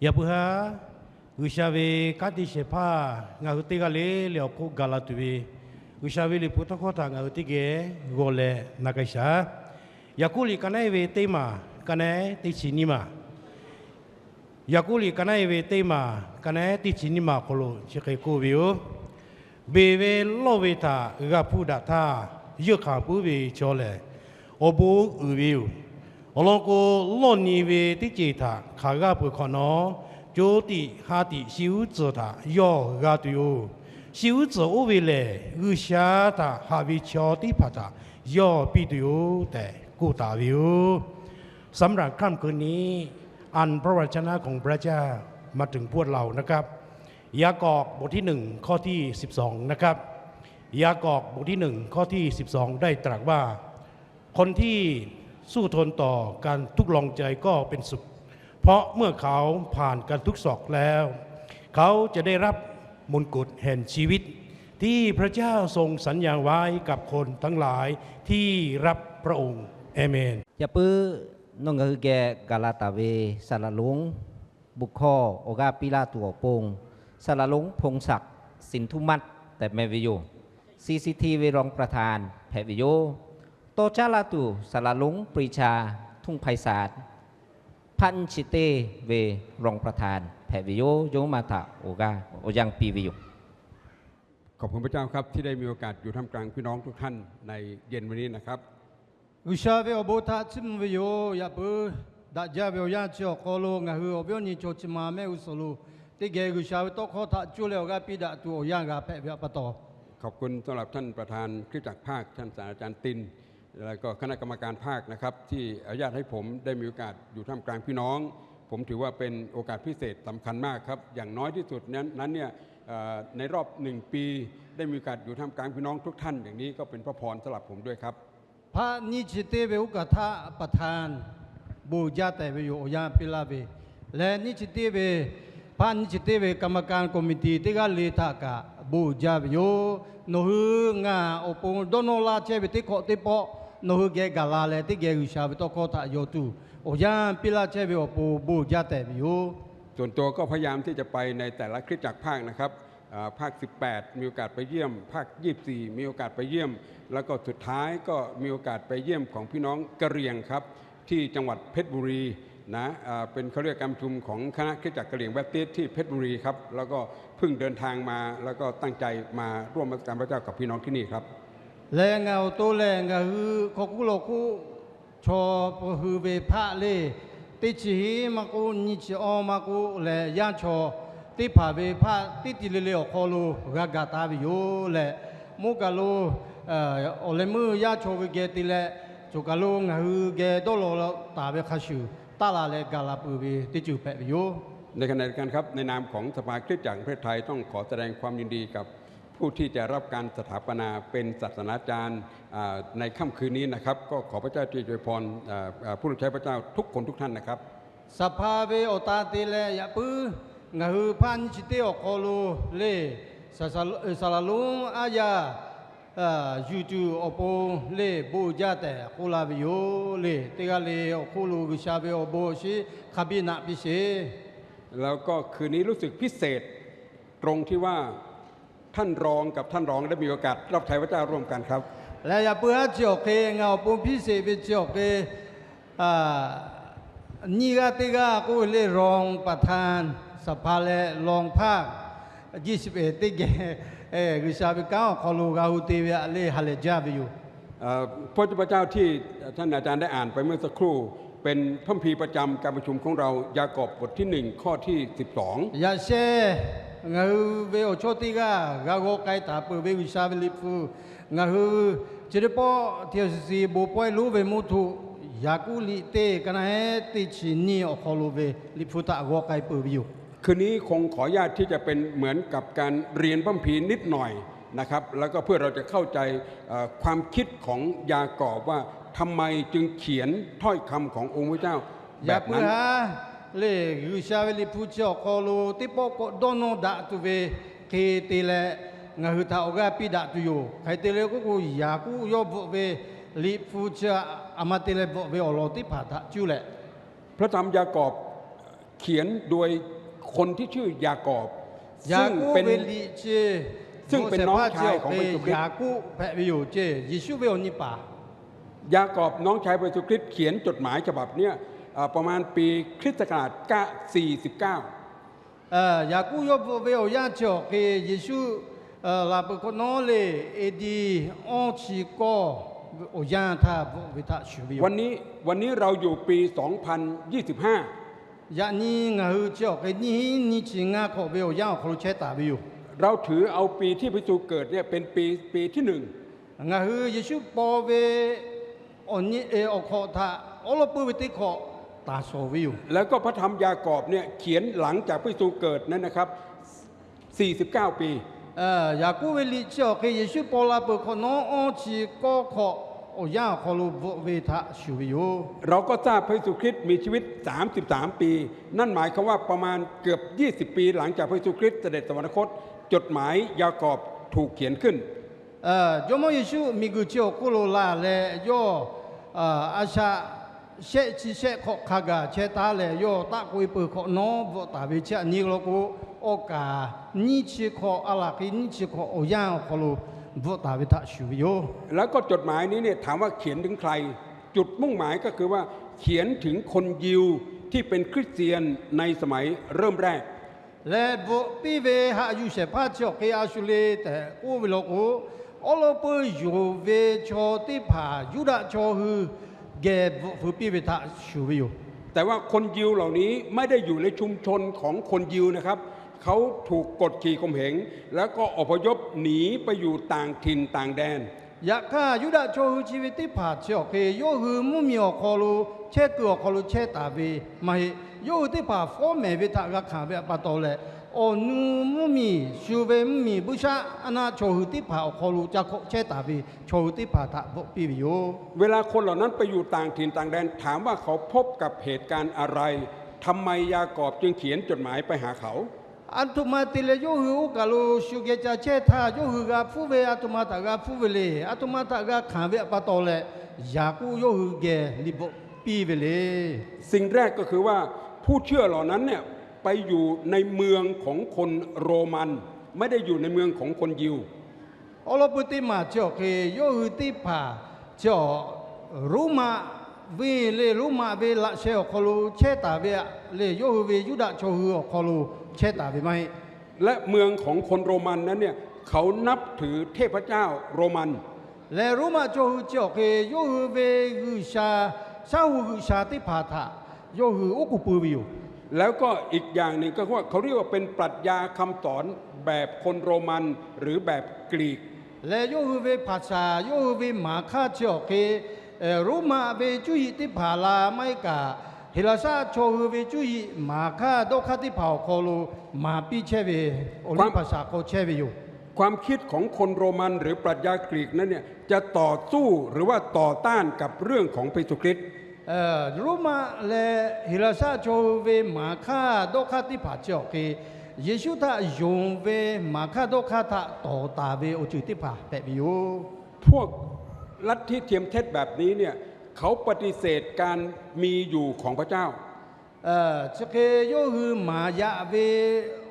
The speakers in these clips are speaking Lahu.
Yaꞈ puiˉ haˉ, G'uiˬsha ve kanˉ te shehˍ hpaˇ ngaˬ hui teˇ g'aˇ le le awˬ hk'oˆ gaˬ la tuˬ ve, G'uiˬsha ve liꞈ hpu tawˇ hkawˇ htaꞈ ngaˬ hui teˇ geh g'aw leh na k'ai shaˍ. Yaˍkoˆ liꞈ ka naˉ ve teˇ maˬ, ka naˉ teˇ chi nyiˇ maˬ. Yaˍkoˆ liꞈ ka naˉ ve teˇ maˬ, ka naˉ teˇ chi nyiˇ maˬ awˬ hk'aw lo chi hk'e k'oˆ ve yoˬ. Beˬ ve lawˇ ve htaꞈ g'a hpuˇ daꞈ htaˇ, yeunˇ hk'aˬ puiˉ ve chaw lehˬ, awˬ bon uiˍ ve yoˬ. Awˬ lawn k'o, lawˇ nyi ve teˇ ceuˬ htaꞈ hk'aˬ g'aˇ peuˬ hk'awꞈ nawˉ, co tiꞈ ha tiꞈ shi uˉ tcuhˍ htaꞈ yawˇ g'a tuˬ yoˬ. Shi uˉ tcuhˍ oˇ ve lehˬ, G'uiˬsha htaꞈ haꞈ ve chaw teˇ hpaˍ htaꞈ yawˇ piˇ tuˬ yoˬ tehꞈ k'oˆ taˍ ve yoˬ. สำหรับค่ำคืนนี้ อันพระวจนะของพระเจ้ามาถึงพวกเรานะครับ ยากอบบทที่หนึ่ง ข้อที่สิบสอง นะครับ ยากอบบทที่หนึ่ง ข้อที่สิบสอง ได้ตรัสว่า คนที่สู้ทนต่อการทุกข์ลองใจก็เป็นสุข เพราะเมื่อเขาผ่านการทุกข์สอกแล้ว เขาจะได้รับมงกุฎแห่งชีวิต ที่พระเจ้าทรงสัญญาไว้กับคนทั้งหลายที่รักพระองค์ เอเมน Yaꞈ puiˉ, nawˬ ngaˬ hui geh gaˬ la taˍ ve saˍ laˍ lonˉ bon hkawˇ awˬ g'aˇ piˇ laˇ tuˬ awˬ pon, saˍ laˍ lonˉ พงศักดิ์ สินธุมัตร tehꞈ meh ve yoˬ. CCT ve รองประธาน hpehꞈ ve yoˬ. Tawˇ caˉ laˇ tuˬ saˍ laˍ lonˉ ปรีชา ทุ่งไพศาล hpaˆ nyiˇ chi teˇ ve รองประธาน hpehꞈ ve yoˬ. Yawˇ maˇ htaꞈ awˬ g'aˇ awˬ yanˇ piˇ ve yoˬ. ขอบคุณพระเจ้าครับ ที่ได้มีโอกาสอยู่ท่ามกลางพี่น้องทุกท่านในเย็นวันนี้นะครับ G'uiˬsha ve awˬ bon htaꞈ chiˇ mvuh ve yoˬ. Yaꞈ puiˉ, daꞈ jaˇ ve awˬ yanˇ chi awˬ hk'aw lo ngaˬ hui awˬ viˉ awˬ nyi chaw chi ma mehˆ g'uˇ suhˍ lo teˇ geh G'uiˬsha ve tawˇ hkawˇ htaꞈ cuˇ leh awˬ g'aˇ piˇ daꞈ tuˬ awˬ yanˇ g'a hpehꞈ ve pa taw. ขอบคุณสำหรับท่านประธานคริสตจักรภาค ท่านศาสตราจารย์ติน แล้วก็คณะกรรมการภาคนะครับ ที่อนุญาตให้ผมได้มีโอกาสอยู่ท่ามกลางพี่น้อง ผมถือว่าเป็นโอกาสพิเศษสำคัญมากครับ อย่างน้อยที่สุดนั้นนั้นเนี่ย เอ่อ ในรอบหนึ่งปี ได้มีโอกาสอยู่ท่ามกลางพี่น้องทุกท่านอย่างนี้ ก็เป็นพระพรสำหรับผมด้วยครับ Hpaˆ nyiˇ chi teˇ ve อุกาฏะประธาน bon jaˇ tehꞈ ve yoˬ. Awˬ yanˇ piˇ laˇ ve leh, nyiˇ chi teˇ ve, hpaˆ nyiˇ chi teˇ ve กรรมการ committee teˇ g'aˇ le htaꞈ kaꞈ bon jaˇ ve yoˬ. Nawˬ hui ngaˬ awˬ pon dawˇ nawˇ laˇ chehˇ ve teˇ hkawꞈ teˇ pawˆ nawˬ hui geh gaˬ la leh, teˇ geh G'uiˬsha ve tawˇ hkawˇ htaꞈ yaw tuˬ awˬ yanˇ piˇ laˇ chehˇ ve awˬ pon bon jaˇ tehꞈ ve yoˬ. ส่วนตัวก็พยายามที่จะไปในแต่ละคริสตจักรภาคนะครับ อ่า ภาคสิบแปด มีโอกาสไปเยี่ยม ภาคยี่สิบสี่ มีโอกาสไปเยี่ยม แล้วก็สุดท้ายก็มีโอกาสไปเยี่ยมของพี่น้องกะเหรี่ยงครับ ที่จังหวัดเพชรบุรีนะ อ่า เป็น เขาเรียกการประชุมของคณะคริสตจักรกะเหรี่ยงแบปติสต์ที่เพชรบุรีครับ แล้วก็เพิ่งเดินทางมา แล้วก็ตั้งใจมาร่วมนมัสการพระเจ้ากับพี่น้องที่นี่ครับ Leh ngaˬ awˬ to lehˬ, ngaˬ hui hk'aw hkuˇ law hkuˇ chaw pu hui ve hpaˆ le, teˇ chi hiˉ maˇ k'oˆ, nyiˇ chi awˇ maˇ k'oˆ leh, yaˇ chaw teˇ hpaˍ ve hpaˆ teˇ ti le le awˬ hk'aw lo g'a gaˬ taˍ ve yoˬ leh, mvuhˇ kaˬ lo awˬ leh meuˇ yaˇ chaw ve geh te leh, choˬ kaˬ lo ngaˬ hui geh dawˇ law taˍ ve hk'a shuˍ, taˇ la leh gaˬ la peuˬ ve teˇ ceuˬ hpehꞈ ve yoˬ. ในขณะเดียวกันครับ ในนามของสภาคริสตจักรแห่งประเทศไทย ต้องขอแสดงความยินดีกับผู้ที่จะรับการสถาปนาเป็นศาสนาจารย์ อ่า ในค่ำคืนนี้นะครับ ก็ขอพระเจ้าที่อวยพร อ่า อ่า ผู้รับใช้พระเจ้าทุกคนทุกท่านนะครับ Saˍ hpaˍ ve awˬ ta te leh, yaꞈ puiˉ ngaˬ hui hpaˆ nyiˇ chi teˇ awˬ hk'aw lo le, saˍ laˍ lonˉ aˉ yaˇ yuˬ tuˬ awˬ pon le, bon jaˇ tehꞈ k'oˆ laˇ ve yoˬ le. Teˇ g'aˇ le awˬ hk'oˆ lo G'uiˬsha ve awˬ bon awˬ shinˉ hk'a biˇ naꞈ piˇ sheˍ. แล้วก็คืนนี้รู้สึกพิเศษตรงที่ว่า ท่านรองกับท่านรองได้มีโอกาสรับใช้พระเจ้าร่วมกันครับ Leh yaꞈ puiˉ haˉ chi awˬ hk'e ngaˬ awˬ pon hpiˇ sheˍ ve chi awˬ hk'e, nyiˇ g'aˇ teˇ g'aˇ k'oˆ ve le, รองประธานสภา leh รองภาค ยี่สิบเอ็ด teˇ geh G'uiˬsha ve kanˉ awˬ hk'aw lo g'a hu te ve aꞈ le, ha lehˬ jaˇ ve yoˬ. เอ่อ พระเจ้าที่ท่านอาจารย์ได้อ่านไปเมื่อสักครู่ เป็นพระคัมภีร์ประจำการประชุมของเรา ยากอบบทที่หนึ่ง ข้อที่สิบสอง Yaꞈ sheh, ngaˬ hui ve awˬ chawˇ teˇ g'aˇ g'a g'aw k'ai taˍ peuˬ ve G'uiˬsha ve liꞈ hpu, ngaˬ hui chi teˇ pawˆ ทีเอสซีซี bon pawehˇ lonˉ ve mvuhˇ htoꞈ, Yaˍkoˆ liꞈ teˇ ka naˉ heˉ teˇ chi nyiˇ awˬ hk'aw lo ve liꞈ hpu htaꞈ g'aw k'ai peuˬ ve yoˬ. คืนนี้คงขออนุญาตที่จะเป็นเหมือนกับการเรียนพระคัมภีร์นิดหน่อยนะครับ แล้วก็เพื่อเราจะเข้าใจ เอ่อ ความคิดของยากอบว่าทำไมจึงเขียนถ้อยคำขององค์พระเจ้าแบบนั้น Yaꞈ puiˉ haˉ le, G'uiˬsha ve liꞈ hpu chi awˬ hk'aw lo teˇ pawˆ k'awꞈ dawˇ nawˇ daꞈ tuˬ ve hk'e te leh, ngaˬ hui htaꞈ awˬ g'aˇ piˇ daꞈ tuˬ yoˬ. Hk'e te leh k'oˆ k'o, Yaˍkoˆ yawˇ bvuhꞈ ve liꞈ hpu chi aˬ ma te leh bvuhꞈ ve awˬ lawn teˇ hpaˍ htaꞈ cuˇ leh, พระธรรมยากอบ เขียนโดยคนที่ชื่อยากอบ ซึ่ง Yaˍkoˆ เป็น ve liꞈ ceˇ, ซึ่ง mvuhˇ เป็น shehˍ น้อง hpaˇ chi ชาย awˬ ของ hk'e พระเยซูคริสต์ Yaˍkoˆ hpehꞈ ve yoˬ ceˇ, Yeˍsuˆ ve awˬ nyi paˍ. Yaˍkoˆ น้องชายพระเยซูคริสต์เขียนจดหมายฉบับเนี้ย เอ่อ ประมาณปีคริสต์ศักราช สี่สิบเก้า Yaˍkoˆ yawˇ bvuhꞈ ve awˬ yanˇ chi awˬ hk'e Yeˍsuˆ laˬ peuˬ hk'awꞈ nawˉ le, A D awˇ chi kawˇ awˬ yanˇ htaˇ bvuhꞈ ve htaꞈ shuˍ ve yoˬ. วันนี้ วันนี้เราอยู่ปี สองพันยี่สิบห้า Yaꞈ nyi ngaˬ hui chi awˬ hk'e nyiˇ hinˉ nyiˇ chi ngaˇ hk'awꞈ ve awˬ yanˇ awˬ hk'aw lo chehˇ taˍ ve yoˬ. เราถือเอาปีที่พระเยซูเกิดเนี่ยเป็นปี ปีที่หนึ่ง Ngaˬ hui Yeˍsuˆ paw ve awˬ nyi awˬ hk'awꞈ htaꞈ awˉ lawˉ peuˇ ve teˇ hk'awꞈ taˍ shawˍ ve yoˬ. แล้วก็พระธรรมยากอบเนี่ยเขียนหลังจากพระเยซูเกิดนั้นนะครับ สี่สิบเก้าปี Yaˍkoˆ ve liꞈ chi awˬ hk'e Yeˍsuˆ paw la peuˬ hk'awꞈ nawˉ awˇ chi kawˇ hk'awꞈ awˬ yanˇ awˬ hk'aw lo bvuhꞈ ve htaꞈ shuˍ ve yoˬ. เราก็ทราบพระเยซูคริสต์มีชีวิต สามสิบสาม ปี นั่นหมายความว่าประมาณเกือบ ยี่สิบ ปีหลังจากพระเยซูคริสต์เสด็จสวรรคต จดหมายยากอบถูกเขียนขึ้น Jawˇmawˇ Yeˍsuˆ miˬguiˬ chi awˬ hk'oˆ lo laˬ leh yawˇ a shaꞈ shehˆ chi shehˆ hk'awꞈ hk'a gaˬ chehˇ taˉ leh yawˇ taˆ k'oꞈ e peuˬ hk'awꞈ nawˉ bvuhꞈ taˍ ve chi aꞈ nyi law k'o, awˬ kaˍ nyiˇ chi hk'awꞈ, a laˬ hk'e nyiˇ chi hk'awꞈ awˬ yanˇ awˬ hk'aw lo bvuhꞈ taˍ ve htaꞈ shuˍ ve yoˬ. แล้วก็จดหมายนี้เนี่ยถามว่าเขียนถึงใคร จุดมุ่งหมายก็คือว่าเขียนถึงคนยิวที่เป็นคริสเตียนในสมัยเริ่มแรก Leh bvuhꞈ piˇ ve haꞈ yuˬ shehˍ hpaˇ chi awˬ hk'e a shu le tehꞈ k'oˆ ve law k'o, awˉ lawˉ peuˇ yonˍ ve chaw teˇ hpaˍ Yuˇdaꞈ chaw hui geh bvuhꞈ feu piˇ ve htaꞈ shuˍ ve yoˬ. แต่ว่าคนยิวเหล่านี้ไม่ได้อยู่ในชุมชนของคนยิวนะครับ เขาถูกกดขี่ข่มเหง แล้วก็อพยพหนีไปอยู่ต่างถิ่นต่างแดน Yaꞈ hk'aˇ, Yuˇdaꞈ chaw hui chi ve teˇ hpaˍ chi awˬ hk'e yawˇ hui mvuhˇmiˬ awˬ hk'aw lo chehˇ kuiˬ awˬ hk'aw lo chehˇ taˍ ve maˇ heˆ. Yawˇ hui teˇ hpaˍ fawˉ mehˍ ve htaꞈ g'a hkanˍ ve pa taw leh, awˬ nu mvuhˇmiˬ shu ve mvuhˇmiˬ buiˇshaˆaˉnaˆ chaw hui teˇ hpaˍ awˬ hk'aw lo ca hkawꞈ chehˇ taˍ ve chaw hui teˇ hpaˍ htaꞈ bvuhꞈ piˇ ve yoˬ. เวลาคนเหล่านั้นไปอยู่ต่างถิ่นต่างแดน ถามว่าเขาพบกับเหตุการณ์อะไร ทำไมยากอบจึงเขียนจดหมายไปหาเขา Aˬ htoꞈ ma te leh yawˇ hui oˇ kaˬ lo shu geh ca chehˇ htaˇ, yawˇ hui g'a hpuˇ ve aˬ htoꞈ ma htaꞈ g'a hpuˇ ve le. Aˬ htoꞈ ma htaꞈ g'a hkanˍ ve pa taw leh, Yaˍkoˆ yawˇ hui geh liꞈ bvuhꞈ piˇ ve le. สิ่งแรกก็คือว่า ผู้เชื่อเหล่านั้นเนี่ยไปอยู่ในเมืองของคนโรมัน ไม่ได้อยู่ในเมืองของคนยิว Awˉ lawˉ peuˇ teˇ maˬ chi awˬ hk'e yawˇ hui teˇ hpaˍ chi awˬ Roˉmaꞈ venˇ le, Roˉmaꞈ ve laꞈ sheh awˬ hk'aw lo chehˇ taˍ ve aꞈ le, yawˇ hui ve Yuˇdaꞈ chaw hui awˬ hk'aw lo chehˇ taˍ ve maˇ heˆ. และเมืองของคนโรมันนั้นเนี่ย เขานับถือเทพเจ้าโรมัน Leh Roˉmaꞈ chaw hui chi awˬ hk'e yawˇ hui ve g'uiˬsha, shaˉ hoꞈ g'uiˬsha teˇ hpaˍ htaꞈ yawˇ hui oˉ k'oˍ pui ve yoˬ. แล้วก็อีกอย่างหนึ่งก็คือว่าเขาเรียกว่าเป็นปรัชญาคำสอนแบบคนโรมันหรือแบบกรีก Leh yawˇ hui ve hpaˍ shaˍ, yawˇ hui ve maˍ hkaˇ chi awˬ hk'e Roˉmaꞈ ve cuˇ yiˍ teˇ hpaˍ la maˇ heˆ kaꞈ, Heˍlaˍsaˆ chaw hui ve cuˇ yiˍ maˍ hkaˇ dawˇ hk'aˇ teˇ hpaˍ awˬ hk'aw lo maˍ piˇ chehˇ ve awˬ liˇ hpaˍ shaˍ hk'aw chehˇ ve yoˬ. ความคิดของคนโรมันหรือปรัชญากรีกนั้นเนี่ย จะต่อสู้หรือว่าต่อต้านกับเรื่องของพระเยซูคริสต์ Roˉmaꞈ leh Heˍlaˍsaˆ chaw hui ve maˍ hkaˇ dawˇ hk'aˇ teˇ hpaˍ chi awˬ hk'e, Yeˍsuˆ htaꞈ yonˍ ve maˍ hkaˇ dawˇ hk'aˇ htaꞈ tawˍ taˍ ve awˬ ceuˬ teħ hpaˍ hpehꞈ ve yoˬ. พวกลัทธิเทียมเท็จแบบนี้เนี่ย เขาปฏิเสธการมีอยู่ของพระเจ้า Chi hk'e yawˇ hui maˍ yaꞈ ve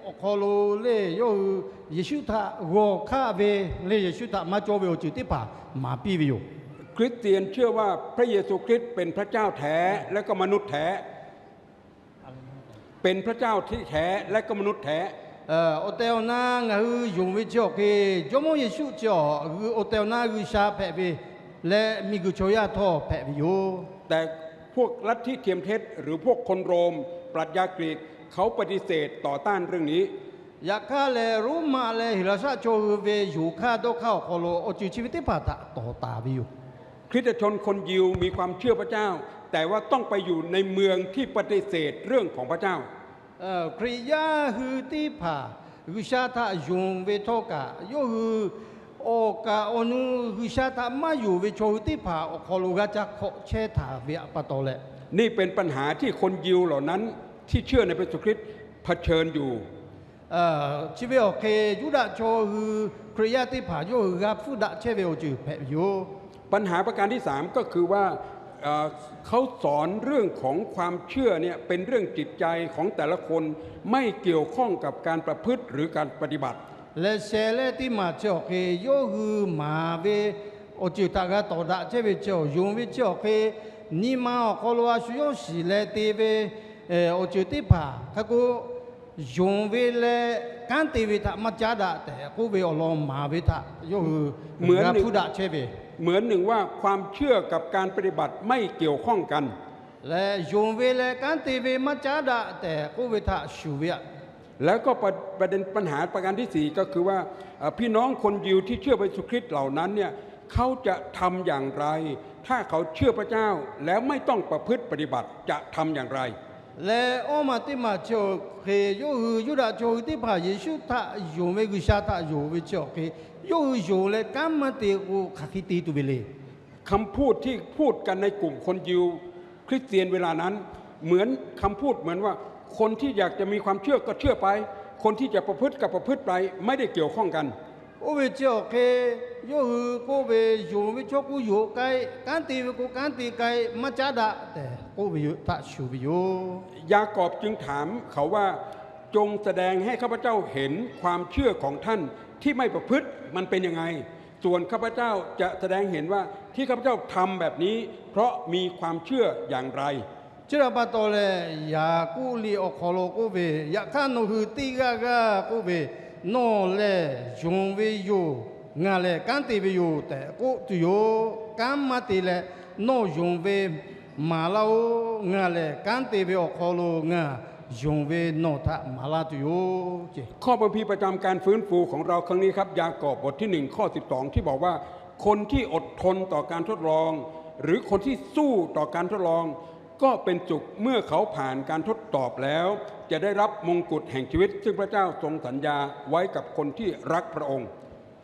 awˬ hk'aw lo le, yawˇ hui Yeˍsuˆ htaꞈ g'awˬ hk'aˆ ve le, Yeˍsuˆ htaꞈ maˇ cawˇ ve awˬ ceuˬ teˇ hpaˍ maˍ piˇ ve yoˬ. คริสเตียนเชื่อว่าพระเยซูคริสต์เป็นพระเจ้าแท้และก็มนุษย์แท้ เป็นพระเจ้าที่แท้และก็มนุษย์แท้ Awˬ tehˬ awˬ na ngaˬ hui yonˍ ve chi awˬ hk'e, Jawˇmawˇ Yeˍsuˆ chi awˬ, awˬ tehˬ awˬ na G'uiˬsha hpehꞈ ve leh miˬguiˬ chaw yaˇ htawˇ hpehꞈ ve yoˬ. แต่พวกลัทธิเทียมเท็จหรือพวกคนโรม ปรัชญากรีก เขาปฏิเสธต่อต้านเรื่องนี้ Yaꞈ hk'aˇ lehˬ, Roˉmaꞈ leh Heˍlaˍsaˆ chaw hui ve yonˍ hk'aˇ dawˇ hk'aˇ awˬ hk'aw lo awˬ ceuˬ chi ve teˇ hpaˍ htaꞈ tawˍ taˍ ve yoˬ. คริสตชนคนยิวมีความเชื่อพระเจ้า แต่ว่าต้องไปอยู่ในเมืองที่ปฏิเสธเรื่องของพระเจ้า Hkriꞈ yaˇ hui teˇ hpaˍ G'uiˬsha htaꞈ yonˍ ve htawˇ kaꞈ, yawˇ hui awˬ kaˍ awˬ nu G'uiˬsha htaꞈ maˇ yonˍ ve chaw hui teˇ hpaˍ awˬ hk'aw lo g'a ca hkawꞈ chehˇ taˍ ve pa taw leh, นี่เป็นปัญหาที่คนยิวเหล่านั้นที่เชื่อในพระเยซูคริสต์เผชิญอยู่ Chi ve awˬ hk'e Yuˇdaꞈ chaw hui Hkriꞈ yaˇ teˇ hpaˍ yawˇ hui g'a hpfuhˇ daꞈ chehˇ ve awˬ ceuˬ hpehꞈ ve yoˬ. ปัญหาประการที่สามก็คือว่า เอ่อ เอ่อ เขาสอนเรื่องของความเชื่อเนี่ยเป็นเรื่องจิตใจของแต่ละคน ไม่เกี่ยวข้องกับการประพฤติหรือการปฏิบัติ Leh sheh leh teˇ maˬ chi awˬ hk'e yawˇ hui maˍ ve awˬ ceuˬ htaꞈ g'a tawˍ daꞈ chehˇ ve chi awˬ, yonˍ ve chi awˬ hk'e nyi ma awˬ hk'aw lo a shu yawˇ shiˍ leh te ve awˬ ceuˬ teˇ hpaˍ hk'a k'o, yonˍ ve leh kanˉ te ve htaꞈ maˇ caˉ daꞈ tehꞈ k'oˆ ve awˬ lawn maˍ ve htaꞈ yawˇ hui g'a hpuˇ daꞈ chehˇ ve เหมือนหนึ่งว่าความเชื่อกับการปฏิบัติไม่เกี่ยวข้องกัน Leh yonˍ ve leh kanˉ te ve maˇ caˉ daꞈ tehꞈ k'oˆ ve htaꞈ shuˍ ve aꞈ. แล้วก็ประเด็นปัญหาประการที่สี่ก็คือว่า เอ่อ พี่น้องคนยิวที่เชื่อพระเจ้าเยซูคริสต์เหล่านั้นเนี่ย เขาจะทำอย่างไร ถ้าเขาเชื่อพระเจ้าแล้วไม่ต้องประพฤติปฏิบัติ จะทำอย่างไร Leh awˇ maˬ teˇ maˬ chi awˬ hk'e yawˇ hui Yuˇdaꞈ chaw hui teˇ hpaˍ Yeˍsuˆ htaꞈ yonˍ ve, G'uiˬsha htaꞈ yonˍ ve chi awˬ hk'e yawˇ hui yonˍ leh kanˉ maˇ te k'o, hk'aˬ hk'e te tuˬ ve le. คำพูดที่พูดกันในกลุ่มคนยิว คริสเตียนเวลานั้น เหมือนคำพูดเหมือนว่า คนที่อยากจะมีความเชื่อก็เชื่อไป คนที่จะประพฤติก็ประพฤติไป ไม่ได้เกี่ยวข้องกัน Oˇ ve chi awˬ hk'e yawˇ hui k'oˆ ve, yonˍ ve chaw k'o yonˍ k'ai, kanˉ te ve k'o kanˉ te k'ai, maˇ caˉ daꞈ tehꞈ k'oˆ ve yoˬ, htaꞈ shuˍ ve yoˬ. ยากอบจึงถามเขาว่า จงแสดงให้ข้าพเจ้าเห็นความเชื่อของท่านที่ไม่ประพฤติมันเป็นยังไง ส่วนข้าพเจ้าจะแสดงเห็นว่าที่ข้าพเจ้าทำแบบนี้ เพราะมีความเชื่ออย่างไร Chi htaꞈ pa taw leh, Yaˍkoˆ liꞈ awˬ hk'aw lo k'oˆ ve, Yaꞈ hk'aˇ nawˬ hui teˇ g'aˇ g'aˇ k'oˆ ve, nawˬ lehˬ yonˍ ve yoˬ, ngaˬ lehˬ kanˉ te ve yoˬ tehꞈ k'oˆ tuˬ yoˬ. Kanˉ maˇ te leh nawˬ yonˍ ve maˍ laˇ-oˆ. Ngaˬ lehˬ kanˉ te ve awˬ hk'aw lo ngaˬ yonˍ ve nawˬ htaꞈ maˍ laˇ tuˬ yoˬ. ข้อพระคัมภีร์ประจำการฟื้นฟูของเราครั้งนี้ครับ ยากอบบทที่หนึ่ง ข้อสิบสอง ที่บอกว่า คนที่อดทนต่อการทดลอง หรือคนที่สู้ต่อการทดลอง ก็เป็นสุขเมื่อเขาผ่านการทดสอบแล้ว จะได้รับมงกุฎแห่งชีวิต ซึ่งพระเจ้าทรงสัญญาไว้กับคนที่รักพระองค์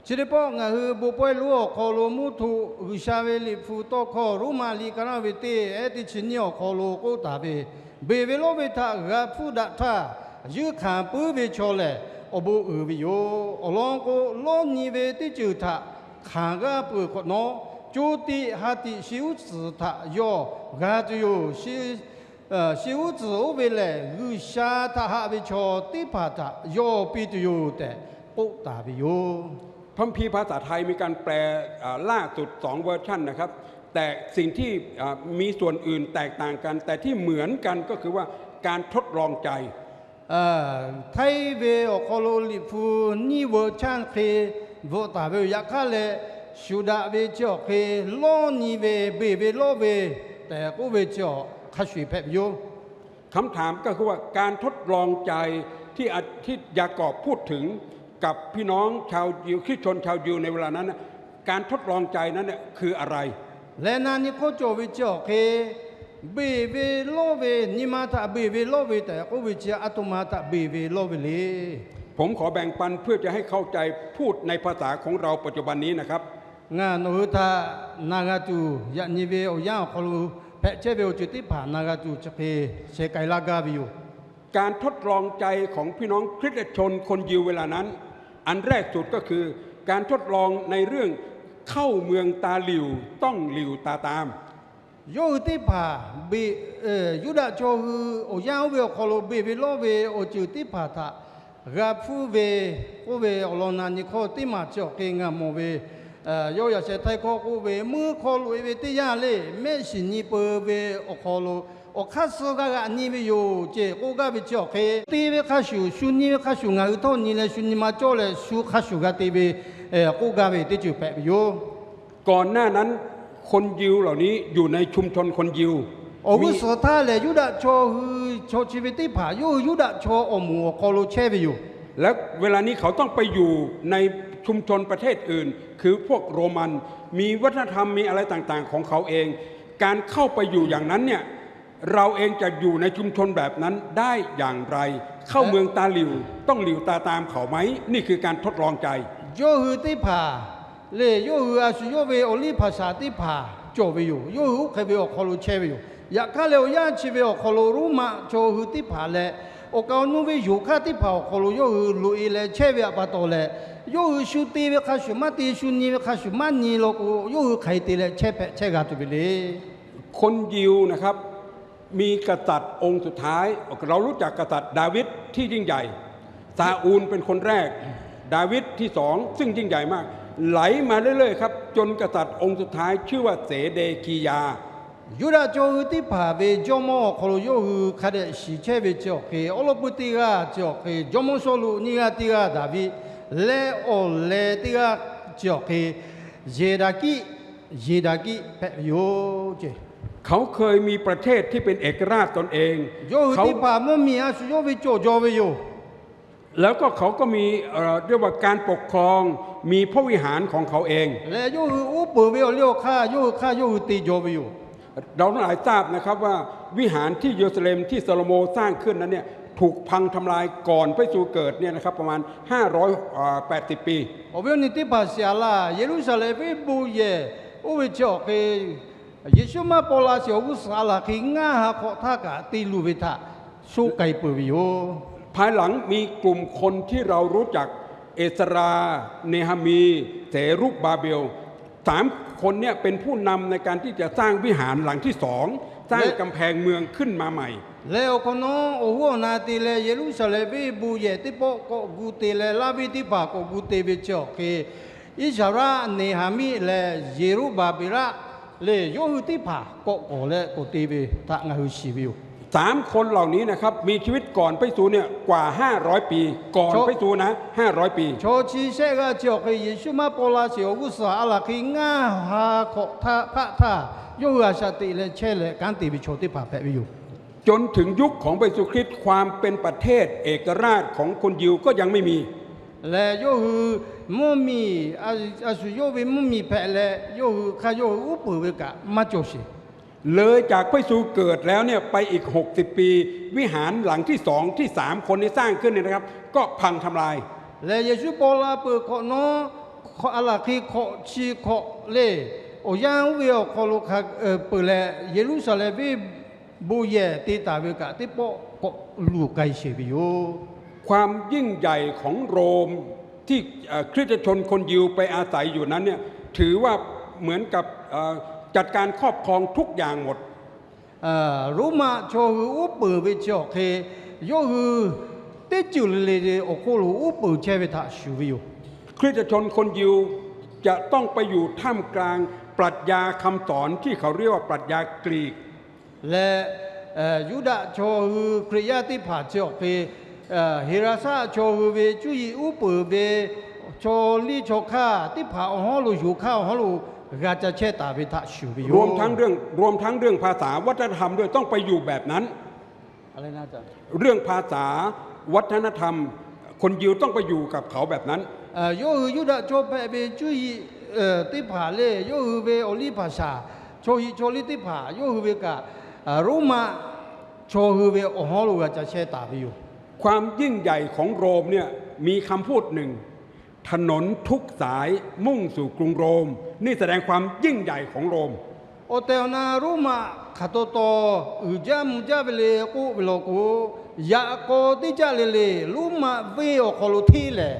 Chi teˇ pawˆ ngaˬ hui bon pawehˇ lonˉ awˬ hk'aw lo mvuhˇ htoꞈ G'uiˬsha ve liꞈ hpu tawˇ hkawˇ Roˉmaꞈ liꞈ ka naˇ ve teˇ ehˉ teˇ chi nyiˇ awˬ hk'aw lo k'oˆ taˍ ve, beˬ ve lawˇ ve htaꞈ g'a hpuˇ daꞈ htaˇ, yuˇ hkanˍ puiˉ ve chaw lehˬ awˬ bon uiˍ ve yoˬ. Awˬ lawn k'o, lawˇ nyi ve teˇ ceuˬ htaꞈ hk'aˬ g'aˇ peuˬ hk'awꞈ nawˉ, co tiꞈ ha tiꞈ shi uˉ tcuhˍ htaꞈ yawˇ g'a tuˬ yoˬ. Shi uˉ tcuhˍ oˇ ve lehˬ, G'uiˬsha htaꞈ haꞈ ve chaw teˇ hpaˍ htaꞈ yawˇ piˇ tuˬ yoˬ tehꞈ k'oˆ taˍ ve yoˬ. พระคัมภีร์ภาษาไทยมีการแปล เอ่อ ล่าสุดสองเวอร์ชันนะครับ แต่สิ่งที่ เอ่อ มีส่วนอื่นแตกต่างกัน แต่ที่เหมือนกันก็คือว่าการทดลองใจ Htaiˇ ve awˬ hk'aw lo liꞈ hpu nyiˇ veuꞈ chaˇ hk'e bvuhꞈ taˍ ve yoˬ. Yaꞈ hk'aˇ leh, shuˍ daꞈ ve chi awˬ hk'e lawˇ nyi ve, beˬ ve lawˇ ve tehꞈ k'oˆ ve chi awˬ hk'a shuˍ hpehꞈ ve yoˬ. คำถามก็คือว่าการทดลองใจที่ ที่ยากอบพูดถึงกับพี่น้องชาวยิว คริสตชนชาวยิวในเวลานั้นน่ะ การทดลองใจนั้นน่ะคืออะไร Leh na nyi hk'awˇ cawˬ ve chi awˬ hk'e, beˬ ve lawˇ ve, nyi ma htaꞈ beˬ ve lawˇ ve tehꞈ k'oˆ ve chi aˬ htoꞈ ma htaꞈ beˬ ve lawˇ ve le. ผมขอแบ่งปันเพื่อจะให้เข้าใจ พูดในภาษาของเราปัจจุบันนี้นะครับ Ngaˬ nawˬ hui htaꞈ na g'a tuˬ, yaꞈ nyi ve awˬ yanˇ awˬ hk'aw lo hpehꞈ chehˇ ve awˬ ceuˬ teˇ hpaˍ na g'a tuˬ chi hk'e sheh k'ai laˇ gaˇ ve yoˬ. การทดลองใจของพี่น้องคริสตชนคนยิวเวลานั้น อันแรกสุดก็คือการทดลองในเรื่องเข้าเมืองตาหลิ่วต้องหลิ่วตาตาม Yawˇ hui teˇ hpaˍ beˬ, Yuˇdaꞈ chaw hui awˬ yanˇ oˇ ve awˬ hk'aw lo beˬ ve lawˇ ve awˬ ceuˬ teˇ hpaˍ htaꞈ g'a hpuˇ ve k'oˆ ve awˬ lawn na nyi hk'awˇ teˇ maˬ chi awˬ hk'e ngaˬ mawˬ ve, yawˇ yaꞈ sheh htaiˇ hkawˇ k'oˆ ve, meuˇ hk'aw loꞈ e ve teˇ yanˇ le, mehˆ shiˍ nyi peu ve awˬ hk'aw lo awˬ hk'aˇ suh g'a g'aꞈ nyi ve yoˬ ceˇ k'oˆ gaˇ ve chi awˬ hk'e, te ve hk'a shuˍ, shu nyi ve hk'a shuˍ ngaˬ hui htawˇ nyi leh shu nyi ma cawˇ leh shu hk'a shuˍ g'a te ve k'oˆ gaˇ ve teˇ ceuˬ hpehꞈ ve yoˬ. ก่อนหน้านั้น คนยิวเหล่านี้อยู่ในชุมชนคนยิว Awˬ g'uˇ suhˍ htaˇ lehˬ, Yuˇdaꞈ chaw hui chaw chi ve teˇ hpaˍ yawˇ hui Yuˇdaꞈ chaw awˬ moˍ awˬ hk'aw lo chehˇ ve yoˬ. และเวลานี้เขาต้องไปอยู่ในชุมชนประเทศอื่น คือพวกโรมัน มีวัฒนธรรม มีอะไรต่างๆ ของเขาเอง การเข้าไปอยู่อย่างนั้นเนี่ย เราเองจะอยู่ในชุมชนแบบนั้นได้อย่างไร เข้าเมืองตาหลิ่วต้องหลิ่วตาตามเขาไหม นี่คือการทดลองใจ Yawˇ hui teˇ hpaˍ lehˬ, yawˇ hui a shu yawˇ ve awˬ liˇ hpaˍ shaˍ teˇ hpaˍ cawˬ ve yoˬ. Yawˇ hui oˇ hk'e ve awˬ hk'aw lo chehˇ ve yoˬ. Yaꞈ hk'aˇ leh, awˬ yanˇ chi ve awˬ hk'aw lo Roˉmaꞈ chaw hui teˇ hpaˍ leh awˬ kaˍ awˬ nu ve yonˍ hk'aˇ teˇ hpaˍ awˬ hk'aw lo yawˇ hui loꞈ e leh chehˇ ve aꞈ pa taw leh, yawˇ hui shu te ve hk'a shuˍ maˇ te, shu nyi ve hk'a shuˍ maˇ nyi law k'o, yawˇ hui hk'aˬ hk'e te leh chehˇ hpehꞈ chehˇ g'a tuˬ ve le. คนยิวนะครับ มีกษัตริย์องค์สุดท้าย เรารู้จักกษัตริย์ดาวิดที่ยิ่งใหญ่ ซาอูลเป็นคนแรก ดาวิดที่สอง ซึ่งยิ่งใหญ่มาก ไหลมาเรื่อยๆครับ จนกษัตริย์องค์สุดท้ายชื่อว่าเสเดคียาห์ Yuˇdaꞈ chaw hui teˇ hpaˍ ve jawˇmawˇ awˬ hk'aw lo yawˇ hui hk'a dehꞈ shiˍ chehˇ ve chi awˬ hk'e, awˉ lawˉ puiˉ teˇ g'aˇ chi awˬ hk'e jawˇmawˇ Sawˉluꞈ, nyiˇ g'aˇ teˇ g'aˇ Daˍviˆ leh awˬ leh teˇ g'aˇ chi awˬ hk'e Yeˍdaˍkiˆ, Yeˍdaˍkiˆ hpehꞈ ve yoˬ. เขาเคยมีประเทศที่เป็นเอกราชตนเอง Yawˇ hui teˇ hpaˍ mvuhˇmiˬ a shu yawˇ ve cawˬ jaw ve yoˬ. แล้วก็เขาก็มี เอ่อ เรียกว่าการปกครอง มีพระวิหารของเขาเอง Leh yawˇ hui uˉ peunˍ ve awˬ liˇ awˬ hk'aˇ yawˇ hui hk'aˇ yawˇ hui te jaw ve yoˬ. เราทั้งหลายทราบนะครับว่าวิหารที่เยรูซาเล็มที่ซาโลโมนสร้างขึ้นนั้นเนี่ย ถูกพังทำลายก่อนพระเยซูเกิดเนี่ยนะครับ ประมาณห้าร้อยแปดสิบปี Awˬ viˉ awˬ nyi teˇ hpaˍ shiˍ a laˇ, Yeˍruˆsaˍlehnˍ venˇ bon yehˬ oˇ ve chi awˬ hk'e Yeˍsuˆ maˇ paw la sheˍ awˬ g'uˇ suhˍ a laˬ hk'e ngaˇ ha hk'awꞈ htaˇ kaꞈ te luˬ ve htaꞈ shoˆ k'ai peuˬ ve yoˬ. ภายหลังมีกลุ่มคนที่เรารู้จัก เอสรา เนฮามี เสรุบบาเบล สามคนเนี่ยเป็นผู้นำในการที่จะสร้างวิหารหลังที่สอง สร้างกำแพงเมืองขึ้นมาใหม่ Leh awˬ hk'awꞈ nawˉ awˬ g'uˇ awˬ na te leh Yeˍruˆsaˍlehnˍ venˇ bon yehˬ teˇ pawˆ k'awꞈ gu te leh, laˇ venˇ teˇ hpaˍ k'awꞈ gu te ve chi awˬ hk'e, Iˉsaˍraˆ, Neˍhaˍmiˆ leh Yeˍruˆbaˍbeˍraˆ lehˬ, yawˇ hui teˇ hpaˍ k'awꞈ k'awˍ leh k'awꞈ te ve htaꞈ ngaˬ hui shiˍ ve yoˬ. สามคนเหล่านี้นะครับ มีชีวิตก่อนพระเยซูเนี่ยกว่าห้าร้อยปี ก่อนพระเยซูนะ ห้าร้อยปี Chaw chi shehˆ g'aˇ chi awˬ hk'e Yeˍsuˆ maˇ paw la sheˍ awˬ g'uˇ suhˍ a laˬ hk'e ngaˇ ha hk'awꞈ htaˇ hpaˆ htaˇ, yawˇ hui a shaꞈ teꞈ leh chehˇ leh kanˉ te ve chaw teˇ hpaˍ hpehꞈ ve yoˬ. จนถึงยุคของพระเยซูคริสต์ ความเป็นประเทศเอกราชของคนยิวก็ยังไม่มี Leh yawˇ hui mvuhˇmiˬ, a shu yawˇ ve mvuhˇmiˬ hpehꞈ leh yawˇ hui hk'aˇ yawˇ hui uˉ peunˍ ve kaꞈ maˇ cawˬ sheˍ. เลยจากพระเยซูเกิดแล้วเนี่ยไปอีกหกสิบปี วิหารหลังที่สองที่สามคนนี้สร้างขึ้นเนี่ยนะครับ ก็พังทำลาย Leh Yeˍsuˆ paw la peuˬ hk'awꞈ nawˉ a laˬ hk'e hkawꞈ chi hkawꞈ le, awˬ yanˇ oˇ ve awˬ hk'aw lo hk'a peuˬ leh Yeˍruˆsaˍlehnˍ venˇ bon yehˬ te taˍ ve kaꞈ teˇ pawˆ k'awꞈ luˬ k'ai sheˍ ve yoˬ. ความยิ่งใหญ่ของโรมที่ เอ่อ คริสตชนคนยิวไปอาศัยอยู่นั้นเนี่ย ถือว่าเหมือนกับ เอ่อ จัดการครอบครองทุกอย่างหมด Roˉmaꞈ chaw hui uˉ peunˍ ve chi awˬ hk'e, yawˇ hui teˇ ceuˬ le le awˬ hk'oˆ lo uˉ peunˍ chehˇ ve htaꞈ shuˍ ve yoˬ. คริสตชนคนยิวจะต้องไปอยู่ท่ามกลางปรัชญาคำสอนที่เขาเรียกว่าปรัชญากรีก Leh Yuˇdaꞈ chaw hui Hkriꞈ yaˇ teˇ hpaˍ chi awˬ hk'e, Heˍraˍsaˆ chaw hui ve cuˇ yiˍ uˉ peunˍ ve chaw liˇ chaw hk'aˇ teˇ hpaˍ awˬ hawˉ lo, yonˍ hk'aˇ awˬ hawˉ lo g'a ca chehˇ taˍ ve htaꞈ shuˍ ve yoˬ. รวมทั้งเรื่องภาษาวัฒนธรรมด้วย ต้องไปอยู่แบบนั้น เรื่องภาษาวัฒนธรรม คนยิวต้องไปอยู่กับเขาแบบนั้น Yawˇ hui Yuˇdaꞈ chaw hpehꞈ ve cuˇ yiˍ teˇ hpaˍ lehˬ, yawˇ hui ve awˬ liˇ hpaˍ shaˍ, chaw hiˍ chaw liˇ teˇ hpaˍ yawˇ hui ve kaꞈ Roˉmaꞈ chaw hui ve awˬ hawˉ lo g'a ca chehˇ taˍ ve yoˬ. ความยิ่งใหญ่ของโรมเนี่ย มีคำพูดหนึ่ง ถนนทุกสายมุ่งสู่กรุงโรม นี่แสดงความยิ่งใหญ่ของโรม Awˬ tehˬ awˬ na Roˉmaꞈ hk'aˬ taw taw uiˍ jaˇ mvuh jaˇ ve le k'oˆ ve law k'o, yaꞈ k'aw teˇ caˆ le le Roˉmaꞈ venˇ awˬ hk'aw lo hteˇ lehˬ,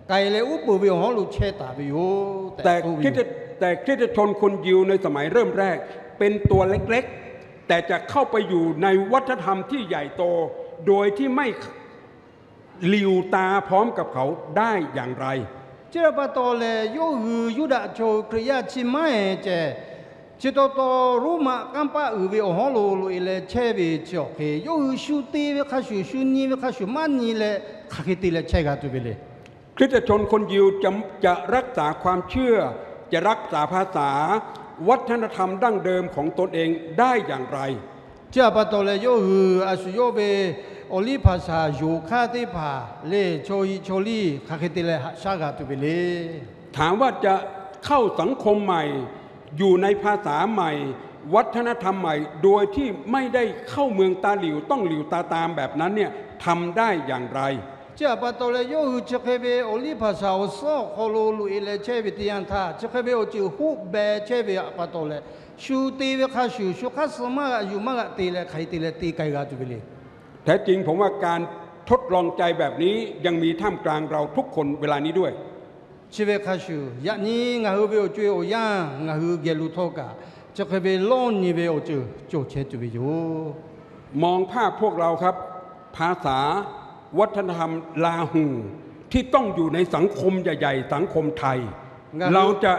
k'ai leh uˉ peunˍ ve awˬ hawˉ lo chehˇ taˍ ve yoˬ tehꞈ k'oˆ ve yoˬ. แต่คริสตชนคนยิวในสมัยเริ่มแรกเป็นตัวเล็กๆ แต่จะเข้าไปอยู่ในวัฒนธรรมที่ใหญ่โต โดยที่ไม่ หลิ่วตาพร้อมกับเขาได้อย่างไร Chi htaꞈ pa taw leh, yawˇ hui Yuˇdaꞈ chaw hui Hkriꞈ yaˇ chi maˇ heˆ ceh, chi taw taw Roˉmaꞈ kanˇ paˆ uiˍ ve awˬ hawˉ lo loꞈ e leh chehˇ ve chi awˬ hk'e, yawˇ hui shu te ve hk'a shuˍ, shu nyi ve hk'a shuˍ maˇ nyi leh hk'aˬ hk'e te leh chehˇ g'a tuˬ ve le. คริสตชนคนยิวจะ จะรักษาความเชื่อ จะรักษาภาษา วัฒนธรรมดั้งเดิมของตนเองได้อย่างไร Chi htaꞈ pa taw leh, yawˇ hui a shu yawˇ ve awˬ liˇ hpaˍ shaˍ, yonˍ hk'aˇ teˇ hpaˍ lehˬ, chaw hiˍ chaw liˇ hk'aˬ hk'e te leh haꞈ shaˉ g'a tuˬ ve le. ถามว่าจะเข้าสังคมใหม่ อยู่ในภาษาใหม่ วัฒนธรรมใหม่ โดยที่ไม่ได้เข้าเมืองตาหลิ่ว ต้องหลิ่วตาตามแบบนั้นเนี่ย ทำได้อย่างไร Chi htaꞈ pa taw leh, yawˇ hui chi hk'e ve awˬ liˇ hpaˍ shaˍ awˬ suhˉ awˬ hk'aw lo loꞈ e leh chehˇ ve teˇ yanˇ htaˇ, chi hk'e ve awˬ ceuˬ hoˆ beh chehˇ ve htaꞈ pa taw leh, shu te ve hk'a shuˍ shu hk'aˇ suh maˇ g'a yuˬ maˇ g'a te leh hk'aˬ hk'e te leh te k'ai g'a tuˬ ve le. แท้จริงผมว่าการทดลองใจแบบนี้ยังมีท่ามกลางเราทุกคนเวลานี้ด้วย Chi ve hk'a shuˍ, yaꞈ nyi ngaˬ hui ve awˬ co e awˬ yanˇ ngaˬ hui geh lo htawˇ kaꞈ, chi hk'e ve lawˇ nyi ve awˬ ceuˬ cawˬ chehˇ tuˬ ve yoˬ. มองภาพพวกเราครับ ภาษา วัฒนธรรม ลาหู ที่ต้องอยู่ในสังคมใหญ่ๆ สังคมไทย เราจะ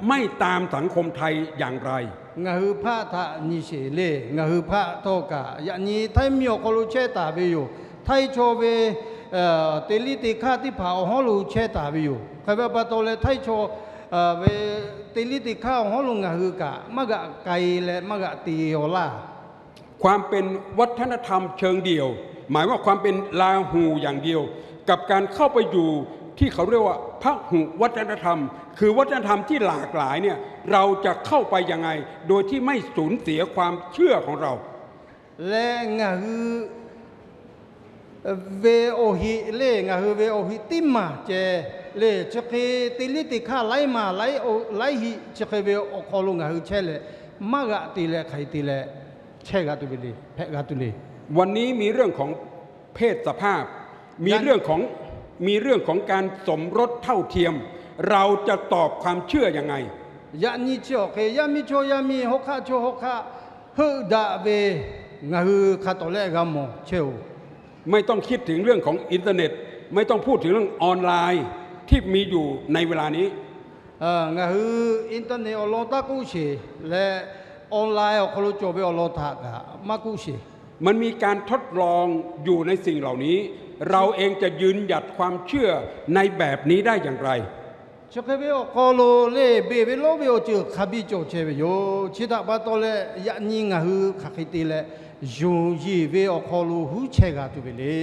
ไม่ตามสังคมไทยอย่างไร Ngaˬ hui hpaˆ htaꞈ nyi sheˍ le. Ngaˬ hui hpaˆ htawˇ kaꞈ yaꞈ nyi Htaiˇ miˇ awˬ hk'aw lo chehˇ taˍ ve yoˬ. Htaiˇ chaw ve teˇ liˇ teˇ hkaˇ teˇ hpaˍ awˬ hawˉ lo chehˇ taˍ ve yoˬ. Hk'e ve pa taw leh Htaiˇ chaw ve teˇ liˇ teˇ hkaˇ awˬ hawˉ lo ngaˬ hui kaꞈ maˇ g'aꞈ k'ai leh maˇ g'aꞈ te awˬ laˇ. ความเป็นวัฒนธรรมเชิงเดี่ยว หมายว่าความเป็นลาหูอย่างเดียว กับการเข้าไปอยู่ที่เขาเรียกว่าพหุวัฒนธรรม คือวัฒนธรรมที่หลากหลายเนี่ย เราจะเข้าไปยังไง โดยที่ไม่สูญเสียความเชื่อของเรา Leh ngaˬ hui ve awˬ heˆ le, ngaˬ hui ve awˬ heˆ teˇ maˬ ceh le, chi hk'e teˇ liˇ teˇ hkaˇ laiˉ maˬ laiˉ hiˆ chi hk'e ve awˬ hk'aw lo ngaˬ hui chehˇ leh, maˇ g'aꞈ te leh hk'aˬ hk'e te leh chehˇ g'a tuˬ ve le, hpehꞈ g'a tuˬ le. วันนี้มีเรื่องของเพศสภาพ มีเรื่องของ มีเรื่องของการสมรสเท่าเทียม เราจะตอบความเชื่อยังไง Yaꞈ nyi chi awˬ hk'e yaˇ miˇ chaw yaˇ miˇ, hawˉ hk'aˆ chaw hawˉ hk'aˆ heuˆ daꞈ ve ngaˬ hui hk'a tawˍ leh g'a mawˬ chehˇ-oˬ. ไม่ต้องคิดถึงเรื่องของอินเทอร์เน็ต ไม่ต้องพูดถึงเรื่องออนไลน์ที่มีอยู่ในเวลานี้ Ngaˬ hui internet awˬ lawn taˇ k'oˆ sheˍ leh, online awˬ hk'aw lo cawˬ ve awˬ lawn htaꞈ kaꞈ maˇ k'oˆ sheˍ. มันมีการทดลองอยู่ในสิ่งเหล่านี้ เราเองจะยืนหยัดความเชื่อในแบบนี้ได้อย่างไร Chi hk'e ve awˬ hk'aw lo le, beˬ ve lawˇ ve awˬ ceuˬ hk'a biˇ cawˬ chehˇ ve yoˬ. Chi htaꞈ pa taw leh yaꞈ nyi ngaˬ hui hk'aˬ hk'e te leh, yonˍ yeˬ ve awˬ hk'aw lo huˉ chehˇ g'a tuˬ ve le.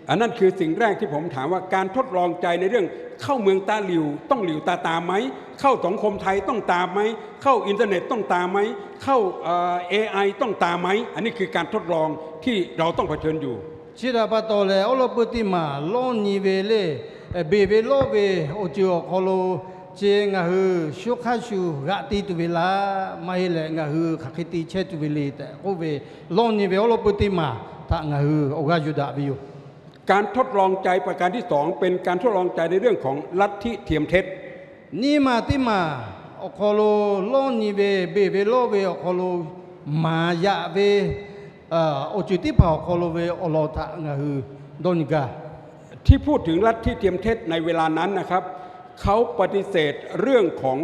อันนั้นคือสิ่งแรกที่ผมถามว่า การทดลองใจในเรื่องเข้าเมืองตาหลิ่ว ต้องหลิ่วตาตามไหม เข้าสังคมไทยต้องตามไหม เข้าอินเทอร์เน็ตต้องตามไหม เข้าเอ่อ เอไอ ต้องตามไหม อันนี้คือการทดลองที่เราต้องเผชิญอยู่ Chi htaꞈ pa taw leh awˉ lawˉ peu teˇ maˬ lawˇ nyi ve le, beˬ ve lawˇ ve awˬ ceuˬ awˬ hk'aw lo, chi ngaˬ hui shu hk'a shuˍ g'aꞈ te tuˬ ve laˇ, maˇ heˆ leh ngaˬ hui hk'aˬ hk'e te chehˇ tuˬ ve le tehꞈ k'oˆ ve, lawˇ nyi ve awˉ lawˉ peu teˇ maˬ htaꞈ ngaˬ hui awˬ g'aˇ yuˬ daꞈ ve yoˬ. การทดลองใจประการที่สอง เป็นการทดลองใจในเรื่องของลัทธิเทียมเท็จ Nyiˇ maˬ teˇ maˬ awˬ hk'aw lo lawˇ nyi ve, beˬ ve lawˇ ve awˬ hk'aw lo maˍ yaꞈ ve awˬ ceuˬ teˇ hpaˍ awˬ hk'aw lo ve awˬ lawn htaꞈ ngaˬ hui dawˇ nyi gaˇ ที่พูดถึงลัทธิเทียมเท็จในเวลานั้นนะครับ เขาปฏิเสธเรื่องของ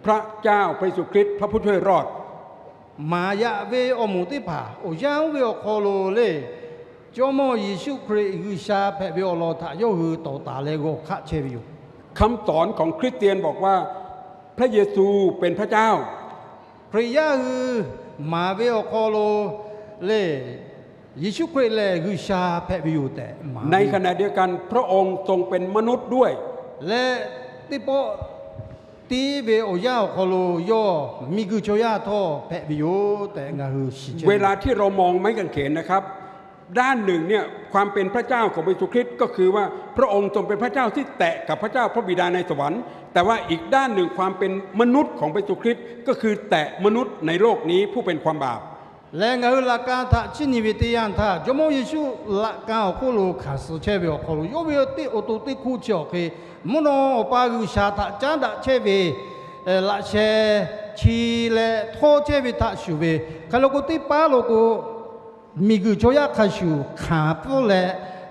พระเจ้า พระเยซูคริสต์ พระผู้ช่วยรอด Maˍ yaꞈ ve awˬ moˍ teˇ hpaˍ awˬ yanˇ oˇ ve awˬ hk'aw lo le, Jawˇmawˇ Yeˍsuˆ Hkriꞈ G'uiˬsha hpehꞈ ve awˬ lawn htaꞈ yawˇ hui tawˍ taˍ leh g'awˬ hkaˆ chehˇ ve yoˬ. คำสอนของคริสเตียนบอกว่า พระเยซูเป็นพระเจ้า Hkriꞈ yaˇ hui maˍ ve awˬ hk'aw lo le, Yeˍsuˆ Hkriꞈ lehˬ G'uiˬsha hpehꞈ ve yoˬ tehꞈ maˍ ในขณะเดียวกัน พระองค์ทรงเป็นมนุษย์ด้วย Leh teˇ pawˆ tiˉ ve awˬ yanˇ awˬ hk'aw lo yawˇ miˬguiˬ chaw yaˇ htawˇ hpehꞈ ve yoˬ tehꞈ ngaˬ hui shiˍ chehˇ ve. เวลาที่เรามองไม้กางเขนนะครับ ด้านหนึ่งเนี่ย ความเป็นพระเจ้าของพระเยซูคริสต์ก็คือว่าพระองค์ทรงเป็นพระเจ้าที่แตะกับพระเจ้าพระบิดาในสวรรค์ แต่ว่าอีกด้านหนึ่งความเป็นมนุษย์ของพระเยซูคริสต์ก็คือแตะมนุษย์ในโลกนี้ผู้เป็นความบาป Leh ngaˬ hui laꞈ ka htaꞈ chiˇ nyi ve teˇ yanˇ htaˇ, Jawˇmawˇ Yeˍsuˆ laꞈ ka awˬ hk'oˆ lo hkanˍ suh chehˇ ve awˬ hk'aw lo yawˇ ve teˇ awˬ to teˇ hk'oˆ chi awˬ hk'e, mvuhˇ naw awˬ pa G'uiˬsha htaꞈ caˉ daꞈ chehˇ ve laꞈ sheh chi leh htawˇ chehˇ ve htaꞈ shuˍ ve, hk'e lo k'o teˇ paˉ lo k'o, miˬguiˬ chaw yaˇ hk'a shuˍ hkanˍ pfuhˇ leh,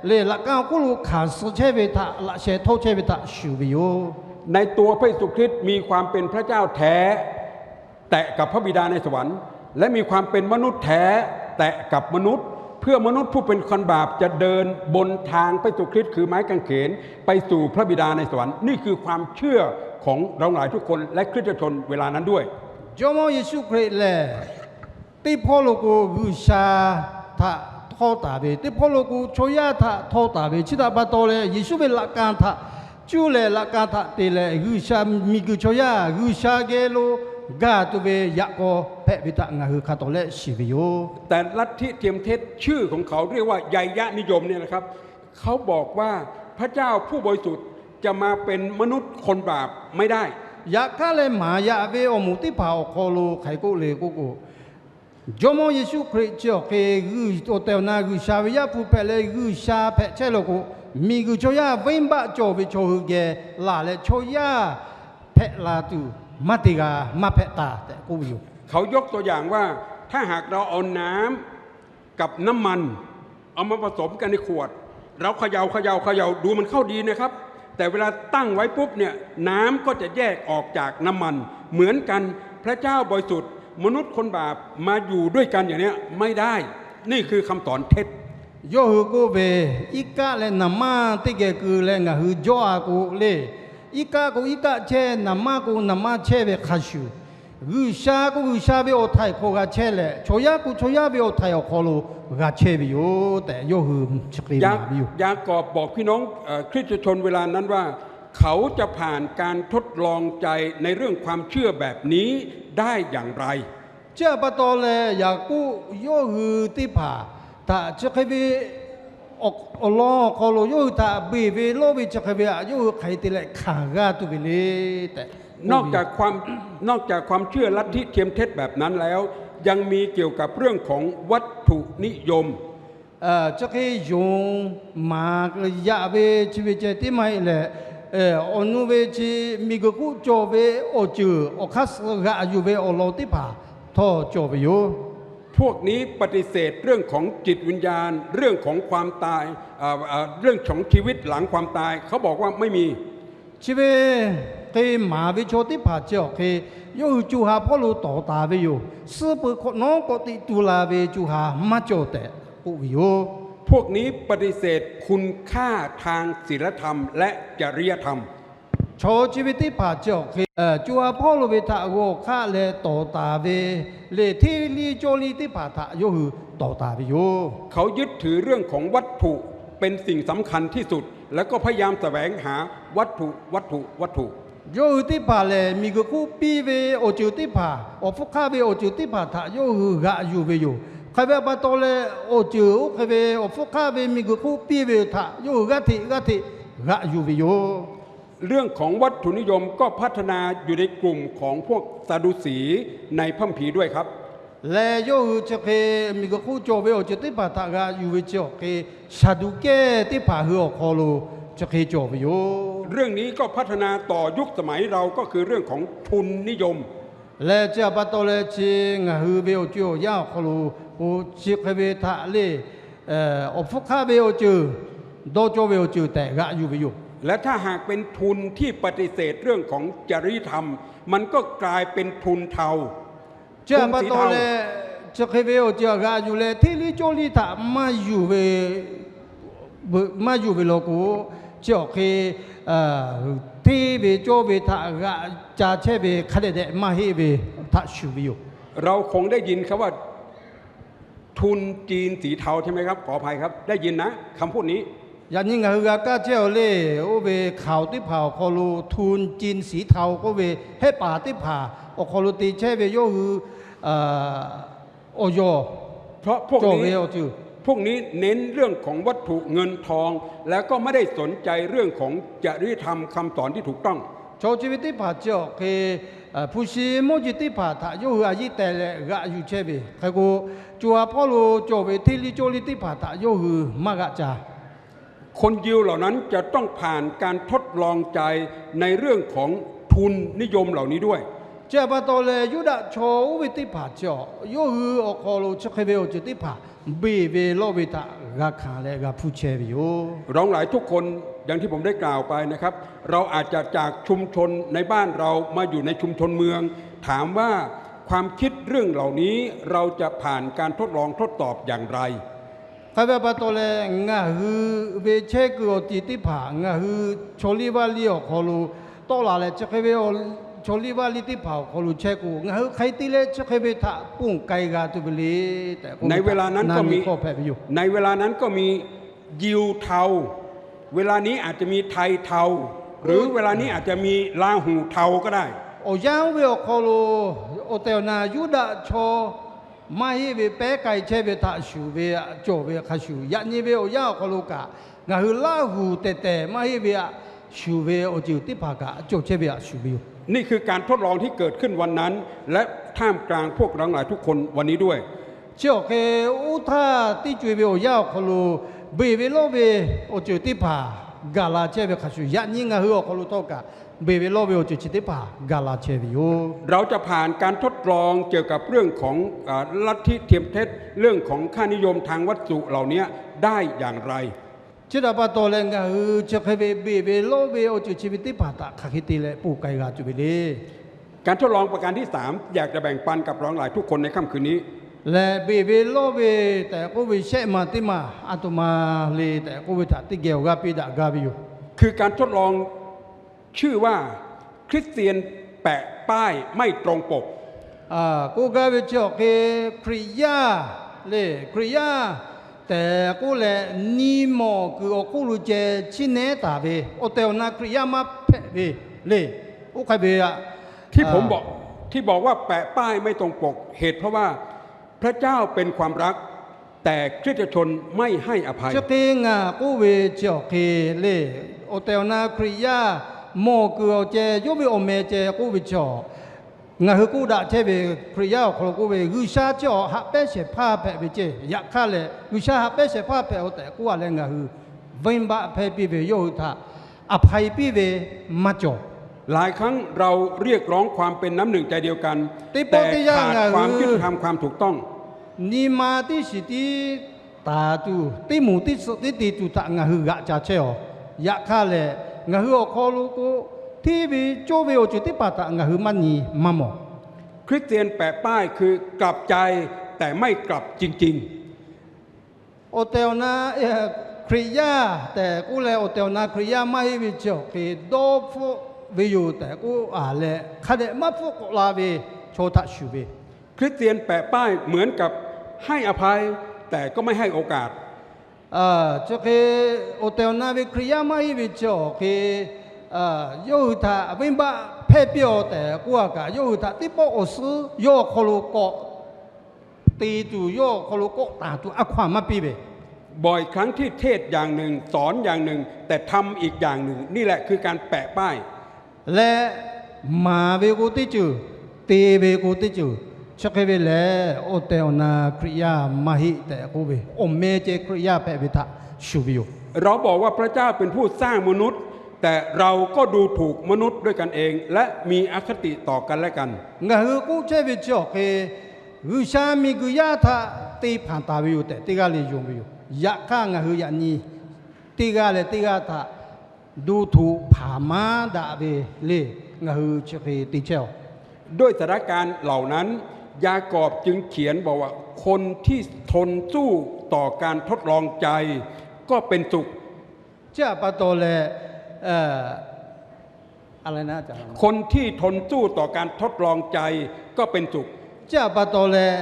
le laꞈ ka awˬ hk'oˆ lo hkanˍ suh chehˇ ve htaꞈ laꞈ sheh htawˇ chehˇ ve htaꞈ shuˍ ve yoˬ. ในตัวพระเยซูคริสต์มีความเป็นพระเจ้าแท้ แตะกับพระบิดาในสวรรค์ และมีความเป็นมนุษย์แท้ แตะกับมนุษย์ เพื่อมนุษย์ผู้เป็นคนบาปจะเดินบนทางพระเยซูคริสต์คือไม้กางเขน ไปสู่พระบิดาในสวรรค์ นี่คือความเชื่อของเราหลายทุกคนและคริสตชนเวลานั้นด้วย Jawˇmawˇ Yeˍsuˆ Hkriꞈ lehˬ, teˇ hpawˇ lo k'o G'uiˬsha htaꞈ htawˇ taˍ ve, teˇ hpawˇ lo k'o chaw yaˇ htaꞈ htawˇ taˍ ve, chi htaꞈ pa taw leh Yeˍsuˆ ve laꞈ ka htaꞈ cuˇ leh laꞈ ka htaꞈ te leh G'uiˬsha miˬguiˬ chaw yaˇ G'uiˬsha geh lo gaˬ tuˬ ve yaꞈ k'aw hpehꞈ ve htaꞈ ngaˬ hui hk'a tawˍ leh shiˍ ve yoˬ. แต่ลัทธิเทียมเท็จ ชื่อของเขาเรียกว่าไยยะนิยมเนี่ยนะครับ เขาบอกว่าพระเจ้าผู้บริสุทธิ์จะมาเป็นมนุษย์คนบาปไม่ได้ Yaꞈ hk'aˇ leh maˍ yaꞈ ve awˬ moˍ teˇ hpaˍ awˬ hk'aw lo hk'aˬ hk'e k'oˆ le k'oˆ k'o, Jawˇmawˇ Yeˍsuˆ Hkriꞈ chi awˬ hk'e g'uiˬ awˬ tehˬ awˬ na G'uiˬsha ve Yaˇ hpu hpehꞈ leh G'uiˬsha hpehꞈ chehˇ law k'o, miˬguiˬ chaw yaˇ venˇbaˆ cawˬ ve chaw hui geh laˬ leh chaw yaˇ hpehꞈ la tuˬ maˇ te g'a, maˇ hpehꞈ taˍ tehꞈ k'oˆ ve yoˬ. เขายกตัวอย่างว่า ถ้าหากเราเอาน้ำกับน้ำมัน เอามาผสมกันในขวด เราเขย่าเขย่าเขย่าดูมันเข้าดีนะครับ แต่เวลาตั้งไว้ปุ๊บเนี่ย น้ำก็จะแยกออกจากน้ำมัน เหมือนกัน พระเจ้าบริสุทธิ์ มนุษย์คนบาปมาอยู่ด้วยกันอย่างเนี้ยไม่ได้ นี่คือคำสอนเท็จ Yawˇ hui k'oˆ ve, iˉ kaˆ leh naˍ manˇ teˇ geh keu leh ngaˬ hui jawˇ-a k'o le, iˉ kaˆ k'o iˉ kaˆ chehˇ, naˍ manˇ k'o naˍ manˇ chehˇ ve hk'a shuˍ, G'uiˬsha k'o G'uiˬsha ve awˬ htaiˍ hk'aw g'a chehˇ leh, chaw yaˇ k'o chaw yaˇ ve awˬ htaiˍ awˬ hk'aw lo g'a chehˇ ve yoˬ tehꞈ yawˇ hui chi hk'e ยา- มา ve yoˬ. ยากอบบอกพี่น้อง เอ่อ คริสตชนเวลานั้นว่า เขาจะผ่านการทดลองใจในเรื่องความเชื่อแบบนี้ได้อย่างไร Chi htaꞈ pa taw leh Yaˍkoˆ yawˇ hui teˇ hpaˍ htaꞈ chi hk'e ve awˬ lawn awˬ hk'aw lo yawˇ hui htaꞈ beˬ ve lawˇ ve chi hk'e ve htaꞈ yawˇ hui hk'aˬ hk'e te leh hkanˍ g'a tuˬ ve le tehꞈ นอกจากความ นอกจากความเชื่อลัทธิเทียมเท็จแบบนั้นแล้ว ยังมีเกี่ยวกับเรื่องของวัตถุนิยม Chi hk'e yonˍ maˍ yaꞈ ve chi ve ceh tiˉ maˇ heˆ leh, awˬ nu ve chi miˬguiˬ hk'oˆ cawˬ ve awˬ ceuˬ awˬ hk'aˇ suh g'aꞈ yuˬ ve awˬ lawn teˇ hpaˍ htawˇ cawˬ ve yoˬ. พวกนี้ปฏิเสธเรื่องของจิตวิญญาณ เรื่องของความตาย เอ่อ เอ่อ เรื่องของชีวิตหลังความตาย เขาบอกว่าไม่มี Chi ve hk'e maˍ ve chaw teˇ hpaˍ chi awˬ hk'e, yawˇ hui co ha hpawˇ lo tawˍ taˍ ve yoˬ. Suh peuˬ hk'awꞈ nawˉ k'awꞈ teꞈ tu la ve co ha maˇ cawˬ tehꞈ k'oˆ ve yoˬ. พวกนี้ปฏิเสธคุณค่าทางศีลธรรมและจริยธรรม Chaw chi ve teˇ hpaˍ chi awˬ hk'e, co ha hpawˇ lo ve htaꞈ g'awˬ hk'aˆ leh tawˍ taˍ ve, lehˬ hteˇ liˇ cawˇ liˇ teˇ hpaˍ htaꞈ yawˇ hui tawˍ taˍ ve yoˬ. เขายึดถือเรื่องของวัตถุเป็นสิ่งสำคัญที่สุด แล้วก็พยายามแสวงหาวัตถุ วัตถุ วัตถุ Yawˇ hui teˇ hpaˍ lehˬ, miˬguiˬ hk'oˆ piˇ ve awˬ ceuˬ teˇ hpaˍ, awˬ hpfuhˇ hk'aˆ ve awˬ ceuˬ teˇ hpaˍ htaꞈ yawˇ hui g'aꞈ yuˬ ve yoˬ. Hk'aˬ ve pa taw leh, awˬ ceuˬ oˇ hk'e ve awˬ hpfuhˇ hk'aˆ ve miˬguiˬ hk'oˆ piˇ ve htaꞈ yawˇ hui g'aˇ hteꞈ g'aˇ hteꞈ g'aꞈ yuˬ ve yoˬ. เรื่องของวัตถุนิยมก็พัฒนาอยู่ในกลุ่มของพวกซาดูสีในพระคัมภีร์ด้วยครับ Leh yawˇ hui chi hk'e miˬguiˬ hk'oˆ cawˬ ve awˬ ceuˬ teˇ hpaˍ htaꞈ g'aꞈ yuˬ ve chi awˬ hk'e, Saˍduˆkehˇ teˇ hpaˍ hui awˬ hk'aw lo chi hk'e cawˬ ve yoˬ. เรื่องนี้ก็พัฒนาต่อยุคสมัยเรา ก็คือเรื่องของทุนนิยม Leh chi htaꞈ pa taw leh chi ngaˬ hui ve awˬ co awˬ yanˇ awˬ hk'aw lo k'o, chi hk'e ve htaꞈ le, awˬ hpfuhˇ hk'aˆ ve awˬ ceuˬ, dawˇ cawˇ ve awˬ ceuˬ tehꞈ g'aꞈ yuˬ ve yoˬ. และถ้าหากเป็นทุนที่ปฏิเสธเรื่องของจริยธรรม มันก็กลายเป็นทุนเทา Chi htaꞈ pa taw leh, chi hk'e ve awˬ ceuˬ htaꞈ g'aꞈ yuˬ leh hteˇ liˇ cawˇ liˇ htaꞈ maˇ yuˬ ve, maˇ yuˬ ve law k'o, chi awˬ hk'e hteˇ ve cawˇ ve htaꞈ g'aꞈ ca chehˇ ve hk'a dehꞈ dehꞈ maˇ heˆ ve htaꞈ shuˍ ve yoˬ. เราคงได้ยินคำว่า ทุนจีนสีเทา ใช่ไหมครับ ขออภัยครับ ได้ยินนะ คำพูดนี้ Yaꞈ nyi ngaˬ hui g'a kaˇ chehˇ-aˬ le, oˇ ve hkaoˍ teˇ hpaˍ awˬ hk'aw lo ทุนจีนสีเทา k'oˆ ve hehˆ paˍ teˇ hpaˍ awˬ hk'aw lo te chehˇ ve yawˇ hui awˬ yawˬ เพราะพวกนี้ cawˬ ve awˬ ceuˬ พวกนี้เน้นเรื่องของวัตถุเงินทอง แล้วก็ไม่ได้สนใจเรื่องของจริยธรรมคำสอนที่ถูกต้อง Chaw chi ve teˇ hpaˍ chi awˬ hk'e, hpu shi mawˇ jeˬ teˇ hpaˍ htaꞈ yawˇ hui a yiˇ teh leh g'aꞈ yuˬ chehˇ ve hk'e k'o, co ha hpawˇ lo cawˬ ve hteˇ liˇ cawˇ liˇ teˇ hpaˍ htaꞈ yawˇ hui maˇ g'aꞈ ca คนยิวเหล่านั้นจะต้องผ่านการทดลองใจ ในเรื่องของทุนนิยมเหล่านี้ด้วย Chi htaꞈ pa taw leh, Yuˇdaꞈ chaw oˇ ve teˇ hpaˍ chi awˬ, yawˇ hui awˬ hk'aw lo chi hk'e ve awˬ ceuˬ teˇ hpaˍ beˬ ve lawˇ ve htaꞈ g'a hkanˍ leh g'a hpuˇ chehˇ ve yoˬ. เราหลายทุกคน อย่างที่ผมได้กล่าวไปนะครับ เราอาจจะจากชุมชนในบ้านเรามาอยู่ในชุมชนเมือง ถามว่าความคิดเรื่องเหล่านี้ เราจะผ่านการทดลองทดสอบอย่างไร Hk'a ve pa taw leh, ngaˬ hui ve chehˇ kuiˬ awˬ ceuˬ teˇ hpaˍ, ngaˬ hui chaw liˇ vaˇ liˇ awˬ hk'aw lo tawˆ la leh, chi hk'e ve chaw liˇ vaˇ liˇ teˇ hpaˍ awˬ hk'aw lo chehˇ k'o, ngaˬ hui hk'aˬ hk'e te leh chi hk'e ve htaꞈ ponˬ k'ai g'a tuˬ ve le tehꞈ k'oˆ ve, ในเวลานั้นก็มี ยิวเทา เวลานี้อาจจะมีไทยเทา หรือเวลานี้อาจจะมีลาหูเทาก็ได้ Awˬ yanˇ oˇ ve awˬ hk'aw lo, awˬ tehˬ awˬ na Yuˇdaꞈ chaw maˇ heˆ ve pehˉ k'ai chehˇ ve htaꞈ shuˍ ve aꞈ cawˬ ve hk'a shuˍ, yaꞈ nyi ve awˬ yanˇ awˬ hk'aw lo kaꞈ ngaˬ hui Laˇhuˍ tehˬ tehˬ maˇ heˆ ve aꞈ shuˍ ve awˬ ceuˬ teˇ hpaˍ kaꞈ cawˬ chehˇ ve aꞈ shuˍ ve yoˬ. นี่คือการทดลองที่เกิดขึ้นวันนั้น และท่ามกลางพวกเราทั้งหลายทุกคนวันนี้ด้วย Chi awˬ hk'e oˇ htaˇ teˇ co e ve awˬ yanˇ awˬ hk'aw lo beˬ ve lawˇ ve awˬ ceuˬ teˇ hpaˍ gaˬ la chehˇ ve hk'a shuˍ, yaꞈ nyi ngaˬ hui awˬ hk'aw lo htawˇ kaꞈ beˬ ve lawˇ ve awˬ ceuˬ chi teˇ hpaˍ gaˬ la chehˇ ve yoˬ. เราจะผ่านการทดลองเกี่ยวกับเรื่องของ เอ่อ ลัทธิเทียมเท็จ เรื่องของค่านิยมทางวัตถุเหล่านี้ได้อย่างไร Chi htaꞈ pa taw leh ngaˬ hui chi hk'e ve beˬ ve lawˇ ve awˬ ceuˬ chi ve teˇ hpaˍ htaꞈ hk'aˬ hk'e te leh poˬ k'ai g'a tuˬ ve le. การทดลองประการที่สาม อยากจะแบ่งปันกับน้องหลายทุกคนในค่ำคืนนี้ Lehˬ beˬ ve lawˇ ve tehꞈ k'oˆ ve shehˆ ma teˇ ma, a htoꞈ ma le tehꞈ k'oˆ ve htaꞈ teˇ geh awˬ g'aˇ piˇ daꞈ gaˇ ve yoˬ. คือการทดลองชื่อว่า คริสเตียนแปะป้ายไม่ตรงปก K'oˆ gaˇ ve chi awˬ hk'e, Hkriꞈ yaˇ le, Hkriꞈ yaˇ tehꞈ k'oˆ leh nyi mawˬ kuiˬ awˬ hk'oˆ lo ceh chiˇ nehˉ taˍ ve, awˬ tehˬ awˬ na Hkriꞈ yaˇ maˇ hpehꞈ ve le. Oˇ hk'e ve ที่ผมบอก ที่บอกว่าแปะป้ายไม่ตรงปก เหตุเพราะว่าพระเจ้าเป็นความรัก แต่คริสตชนไม่ให้อภัย Chi hk'e ngaˬ k'oˆ ve chi awˬ hk'e le, awˬ tehˬ awˬ na Hkriꞈ yaˇ mawˬ kuiˬ awˬ ceh yawˇ ve awˬ meh ceh k'oˆ ve chi awˬ, ngaˬ hui k'oˆ daꞈ chehˇ ve Hkriꞈ yaˇ awˬ hk'aw lo k'oˆ ve, G'uiˬsha chi awˬ haꞈ pehˉ shehˍ hpaˇ hpehꞈ ve ceh, yaꞈ hk'aˇ lehˬ G'uiˬsha haꞈ pehˉ shehˍ hpaˇ hpehꞈ-o tehꞈ k'oˆ a leh ngaˬ hui venˇbaˆ hpehˇ piˇ ve, yawˇ hui htaꞈ อภัย piˇ ve maˇ cawˬ. หลายครั้งเราเรียกร้องความเป็นน้ำหนึ่งใจเดียวกัน Teˇ pawˆ teˇ yanˇ ngaˬ hui แต่ขาดความยุติธรรม ความถูกต้อง nyi ma teˇ shiˍ tiˉ taˍ tuˬ, teˇ moˍ teˇ suhꞈ tiˉ te tuˬ htaꞈ ngaˬ hui g'aꞈ ca chehˇ-aˬ. Yaꞈ hk'aˇ lehˬ ngaˬ hui awˬ hk'aw lo k'o, hteˇ ve cawˇ ve awˬ ceuˬ teˇ hpaˍ htaꞈ ngaˬ hui maˇ nyi maˇ mawˬ. คริสเตียนแปะป้าย คือกลับใจแต่ไม่กลับจริงๆ Awˬ tehˬ awˬ na Hkriꞈ yaˇ tehꞈ k'oˆ leh, awˬ tehˬ awˬ na Hkriꞈ yaˇ maˇ heˆ ve chi awˬ hk'e dawˇ hpfuhˆ ve yoˬ tehꞈ k'oˆ a leh, hk'a dehꞈ maˇ hpfuhˆ k'awꞈ la ve chaw htaꞈ shuˍ ve คริสเตียนแปะป้าย เหมือนกับให้อภัย แต่ก็ไม่ให้โอกาส Chi hk'e awˬ tehˬ awˬ na ve Hkriꞈ yaˇ maˇ heˆ ve chi awˬ hk'e, yawˇ hui htaꞈ venˇbaˆ hpehˇ piˇ-aˬ tehꞈ k'oˆ a kaꞈ, yawˇ hui htaꞈ teˇ pawˆ awˬ suhˉ yawˇ awˬ hk'aw lo k'awꞈ te tuˬ, yawˇ awˬ hk'aw lo k'awꞈ taˍ tuˬ a hkaw-anˬ maˇ piˇ ve บ่อยครั้งที่เทศน์อย่างหนึ่ง สอนอย่างหนึ่ง แต่ทำอีกอย่างหนึ่ง นี่แหละคือการแปะป้าย Leh maˍ ve k'o teˇ ceuˬ, te ve k'o teˇ ceuˬ, chi hk'e ve lehˬ awˬ tehˬ awˬ na Hkriꞈ yaˇ maˇ heˆ tehꞈ k'oˆ ve, awˬ meh ceh Hkriꞈ yaˇ hpehꞈ ve htaꞈ shuˍ ve yoˬ. เราบอกว่าพระเจ้าเป็นผู้สร้างมนุษย์ แต่เราก็ดูถูกมนุษย์ด้วยกันเอง และมีอคติต่อกันและกัน Ngaˬ hui k'oˆ chehˇ ve chi awˬ hk'e, G'uiˬsha miˬguiˬ yaˇ htaꞈ te hpanˍ taˍ ve yoˬ tehꞈ teˇ g'aˇ le yonˍ ve yoˬ. Yaꞈ hk'aˇ ngaˬ hui yaꞈ nyi teˇ g'aˇ leh teˇ g'aˇ htaꞈ ดูถูก hpanˍ maˇ daꞈ ve le, ngaˬ hui chi hk'e te chehˇ-aˬ. ด้วยสถานการณ์เหล่านั้น ยากอบจึงเขียนบอกว่า คนที่ทนสู้ต่อการทดลองใจก็เป็นสุข Chi htaꞈ pa taw leh, คนที่ทนสู้ต่อการทดลองใจก็เป็นสุข Chi htaꞈ pa taw leh,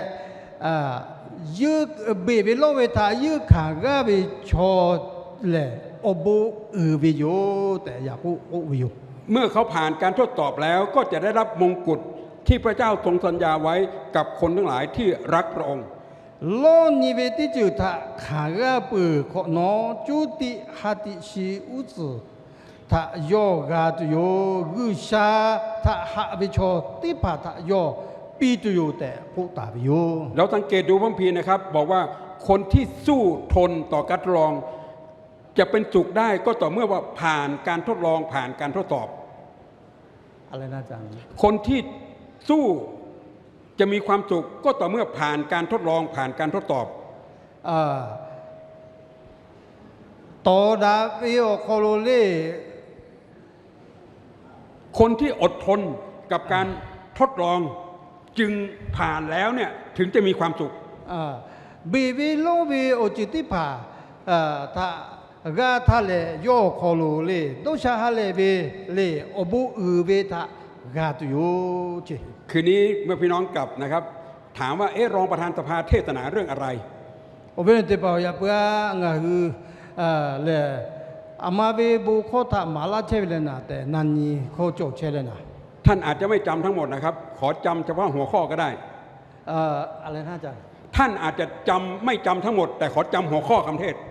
yeuˇ beˬ ve lawˇ ve htaꞈ yeuˇ hkanˍ g'aˇ ve chaw lehˬ, awˬ bon uiˍ ve yoˬ tehꞈ Yaˍkoˆ k'oˆ ve yoˬ. เมื่อเขาผ่านการทดสอบแล้ว ก็จะได้รับมงกุฎที่พระเจ้าทรงสัญญาไว้กับคนทั้งหลายที่รักพระองค์ Lawˇ nyi ve teˇ ceuˬ htaꞈ hkanˍ g'aˇ peuˬ hk'awꞈ nawˉ, coˇ tiꞈ ha tiꞈ shi uˉ tcuhˍ htaꞈ yawˇ g'a tuˬ yoˬ. G'uiˬsha htaꞈ haꞈ ve chaw teˇ hpaˍ htaꞈ yawˇ piˇ tuˬ yoˬ tehꞈ k'oˆ taˍ ve yoˬ. เราสังเกตดูพระคัมภีร์นะครับ บอกว่าคนที่สู้ทนต่อการทดลอง จะเป็นสุขได้ก็ต่อเมื่อว่าผ่านการทดลอง ผ่านการทดสอบ คนที่สู้จะมีความสุขก็ต่อเมื่อผ่านการทดลอง ผ่านการทดสอบ Tawˍ daꞈ ve awˬ hk'aw lo le, คนที่อดทนกับการทดลอง จึงผ่านแล้วเนี่ย ถึงจะมีความสุข Beˬ ve lawˇ ve awˬ ceuˬ teˇ hpaˍ htaꞈ g'a htaˇ lehˬ, yawˇ awˬ hk'aw lo le dawˇ sha ha lehˬ ve le awˬ bon uiˍ ve htaꞈ g'a tuˬ yoˬ ce. คืนนี้เมื่อพี่น้องกลับนะครับ ถามว่า เอ๊ะ รองประธานสภาเทศนาเรื่องอะไร Awˬ viˉ awˬ nyi teˇ hpaˍ-oˬ, yaꞈ puiˉ-aˬ ngaˬ hui lehˬ, aˬ ma ve bon hkawˇ htaꞈ maˍ laˇ chehˇ ve leh naˍ tehꞈ na nyi hkawˇ cawˬ chehˇ leh naˍ. ท่านอาจจะไม่จำทั้งหมดนะครับ ขอจำเฉพาะหัวข้อก็ได้ Aˬ, a leh naˇ ca. ท่านอาจจะจำไม่จำทั้งหมด แต่ขอจำหัวข้อคำเทศน์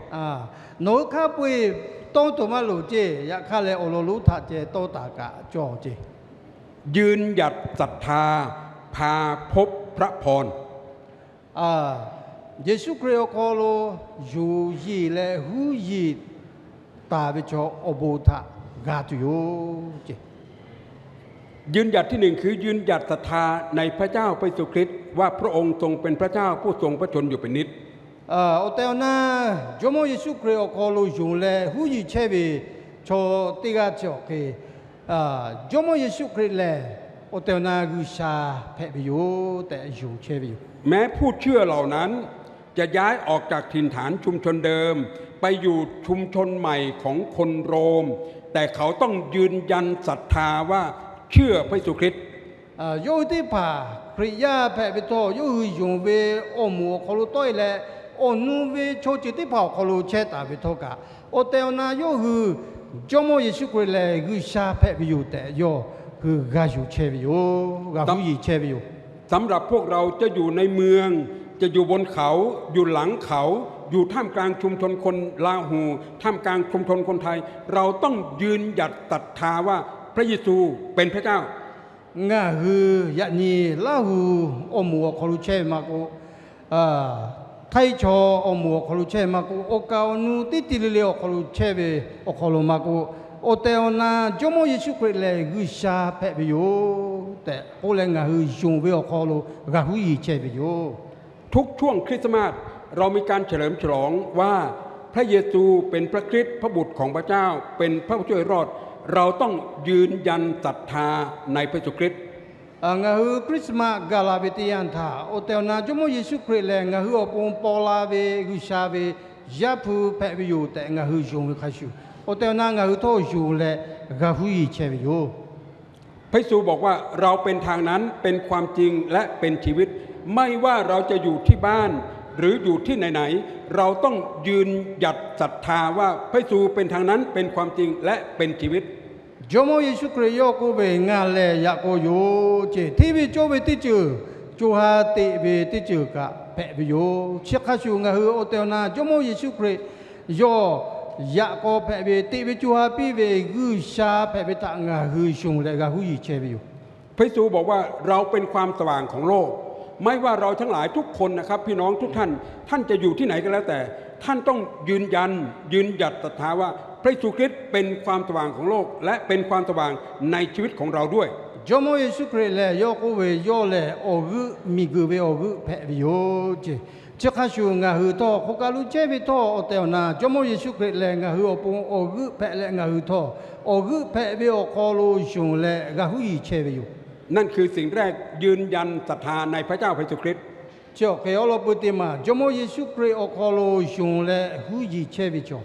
Nawˬ hui hk'a peu-eˬ tawˇ tuˬ maˇ loˍ ce. Yaꞈ hk'aˇ lehˬ, awˬ lawn lonˉ htaꞈ ceh tawˇ taˍ kaꞈ cawˬ ce. ยืนหยัดศรัทธา พาพบพระพร Yeˍsuˆ Hkriꞈ awˬ hk'aw lo yonˍ yeˬ leh huˉ yeˬ taˍ ve chaw awˬ bon htaꞈ g'a tuˬ yoˬ ce. ยืนหยัดที่หนึ่ง คือยืนหยัดศรัทธาในพระเจ้าพระเยซูคริสต์ว่าพระองค์ทรงเป็นพระเจ้าผู้ทรงพระชนม์อยู่เป็นนิจ Awˬ tehˬ awˬ na, Jawˇmawˇ Yeˍsuˆ Hkriꞈ awˬ hk'aw lo yonˍ leh huˉ yiˍ chehˇ ve chaw teˇ g'aˇ chi awˬ hk'e, Jawˇmawˇ Yeˍsuˆ Hkriꞈ lehˬ awˬ tehˬ awˬ na G'uiˬsha hpehꞈ ve yoˬ tehꞈ yonˍ chehˇ ve yoˬ. แม้ผู้เชื่อเหล่านั้นจะย้ายออกจากถิ่นฐานชุมชนเดิมไปอยู่ชุมชนใหม่ของคนโรม แต่เขาต้องยืนยันศรัทธาว่าเชื่อพระเยซูคริสต์ Yawˇ hui teˇ hpaˍ Hkriꞈ yaˇ hpehꞈ ve htawˇ, yawˇ hui yonˍ ve awˬ moˍ awˬ hk'aw lo tawˆ e leh, awˬ nu ve chaw ceuˬ teˇ hpaˍ awˬ hk'aw lo chehˇ taˍ ve htawˇ kaꞈ, awˬ tehˬ awˬ na yawˇ hui Jawˇmawˇ Yeˍsuˆ Hkriꞈ lehˬ G'uiˬsha hpehꞈ ve yoˬ tehꞈ yawˇ hui g'a yonˍ chehˇ ve yoˬ. G'a huˉ yiˍ chehˇ ve yoˬ. สำหรับพวกเราจะอยู่ในเมือง จะอยู่บนเขา อยู่หลังเขา อยู่ท่ามกลางชุมชนคนลาหู ท่ามกลางชุมชนคนไทย เราต้องยืนหยัดศรัทธาว่าพระเยซูเป็นพระเจ้า Ngaˬ hui yaꞈ nyi Laˇ hu awˬ moˍ awˬ hk'aw lo chehˇ ve maˇ k'oˆ, Htaiˇ chaw awˬ moˍ awˬ hk'aw lo chehˇ ve maˇ k'oˆ, awˬ kaˍ awˬ nu teˇ ti le le awˬ hk'aw lo chehˇ ve awˬ hk'aw lo maˇ k'oˆ, awˬ tehˬ awˬ na Jawˇmawˇ Yeˍsuˆ Hkriꞈ lehˬ G'uiˬsha hpehꞈ ve yoˬ tehꞈ k'oˆ leh ngaˬ hui yonˍ ve awˬ hk'aw lo g'a huˉ yiˍ chehˇ ve yoˬ. ทุกช่วงคริสต์มาส เรามีการเฉลิมฉลองว่าพระเยซูเป็นพระคริสต์พระบุตรของพระเจ้า เป็นพระผู้ช่วยรอด เราต้องยืนยันศรัทธาในพระเยซูคริสต์ Ngaˬ hui Christmas gaˬ la ve teˇ yanˇ htaꞈ awˬ tehˬ awˬ na Jawˇmawˇ Yeˍsuˆ Hkriꞈ lehˬ ngaˬ hui awˬ pon paw la ve G'uiˬsha ve Yaˇ hpu hpehꞈ ve yoˬ tehꞈ ngaˬ hui yonˍ ve hk'a shuˍ, awˬ tehˬ awˬ na ngaˬ hui htawˇ yonˍ leh g'a huˉ yiˍ chehˇ ve yoˬ. พระเยซูบอกว่าเราเป็นทางนั้น เป็นความจริง และเป็นชีวิต ไม่ว่าเราจะอยู่ที่บ้าน หรืออยู่ที่ไหนๆ เราต้องยืนหยัดศรัทธาว่าพระเยซูเป็นทางนั้น เป็นความจริง และเป็นชีวิต Jawˇmawˇ Yeˍsuˆ Hkriꞈ yawˇ k'oˆ ve, Ngaˬ lehˬ yaꞈ k'aw yoˬ ce. Hteˇ ve cawˇ ve teˇ ceuˬ, co ha teꞈ ve teˇ ceuˬ kaꞈ hpehꞈ ve yoˬ. Chi hk'a shuˍ ngaˬ hui awˬ tehˬ awˬ na Jawˇmawˇ Yeˍsuˆ Hkriꞈ yawˇ yaꞈ k'aw hpehꞈ ve, teꞈ ve co ha piˇ ve G'uiˬsha hpehꞈ ve htaꞈ ngaˬ hui shonˍ leh g'a huˉ yiˍ chehˇ ve yoˬ. พระเยซูบอกว่าเราเป็นความสว่างของโลก ไม่ว่าเราทั้งหลายทุกคนนะครับ พี่น้องทุกท่าน ท่านจะอยู่ที่ไหนก็แล้วแต่ ท่านต้องยืนยัน ยืนหยัดศรัทธาว่าพระเยซูคริสต์เป็นความสว่างของโลก และเป็นความสว่างในชีวิตของเราด้วย Jawˇmawˇ Yeˍsuˆ Hkriꞈ lehˬ yawˇ k'oˆ ve, yawˇ lehˬ awˬ g'euˆ, miˬguiˬ ve awˬ g'euˆ hpehꞈ ve yoˬ ce. Chi hk'a shuˍ ngaˬ hui htawˇ hk'aw kaˬ lo chehˇ ve htawˇ, awˬ tehˬ awˬ na Jawˇmawˇ Yeˍsuˆ Hkriꞈ lehˬ ngaˬ hui awˬ pon awˬ g'euˆ hpehꞈ leh ngaˬ hui htawˇ awˬ g'euˆ hpehꞈ ve awˬ hk'aw lo shonˍ leh g'a huˉ yiˍ chehˇ ve yoˬ. นั่นคือสิ่งแรก ยืนยันศรัทธาในพระเจ้าพระเยซูคริสต์ Chi awˬ hk'e awˉ lawˉ peuˇ teˇ maˬ Jawˇmawˇ Yeˍsuˆ Hkriꞈ awˬ hk'aw lo shonˍ leh huˉ yiˍ chehˇ ve chaw.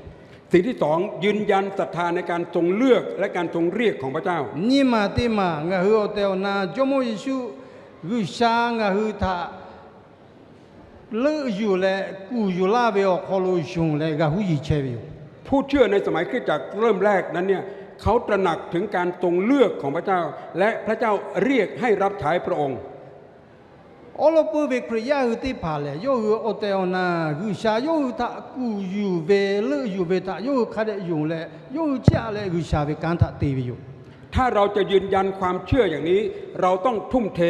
สิ่งที่สอง ยืนยันศรัทธาในการทรงเลือกและการทรงเรียกของพระเจ้า Nyiˇ maˬ teˇ maˬ ngaˬ hui awˬ tehˬ awˬ na Jawˇmawˇ Yeˍsuˆ G'uiˬsha ngaˬ hui htaꞈ leuˆ yuˬ leh kuˬ yuˬ laˇ ve awˬ hk'aw lo shonˍ leh g'a huˉ yiˍ chehˇ ve yoˬ. ผู้เชื่อในสมัยคริสตจักรเริ่มแรกนั้นเนี่ย เขาตระหนักถึงการทรงเลือกของพระเจ้า และพระเจ้าเรียกให้รับใช้พระองค์ Awˉ lawˉ peuˇ ve Hkriꞈ yaˇ hui teˇ hpaˍ lehˬ, yawˇ hui awˬ tehˬ awˬ na G'uiˬsha yawˇ hui htaꞈ kuˬ yuˬ ve leuˆ yuˬ ve htaꞈ yawˇ hui hk'a dehꞈ yonˍ leh, yawˇ hui chiˇ aꞈ leh G'uiˬsha ve kanˉ htaꞈ te ve yoˬ. ถ้าเราจะยืนยันความเชื่ออย่างนี้ เราต้องทุ่มเท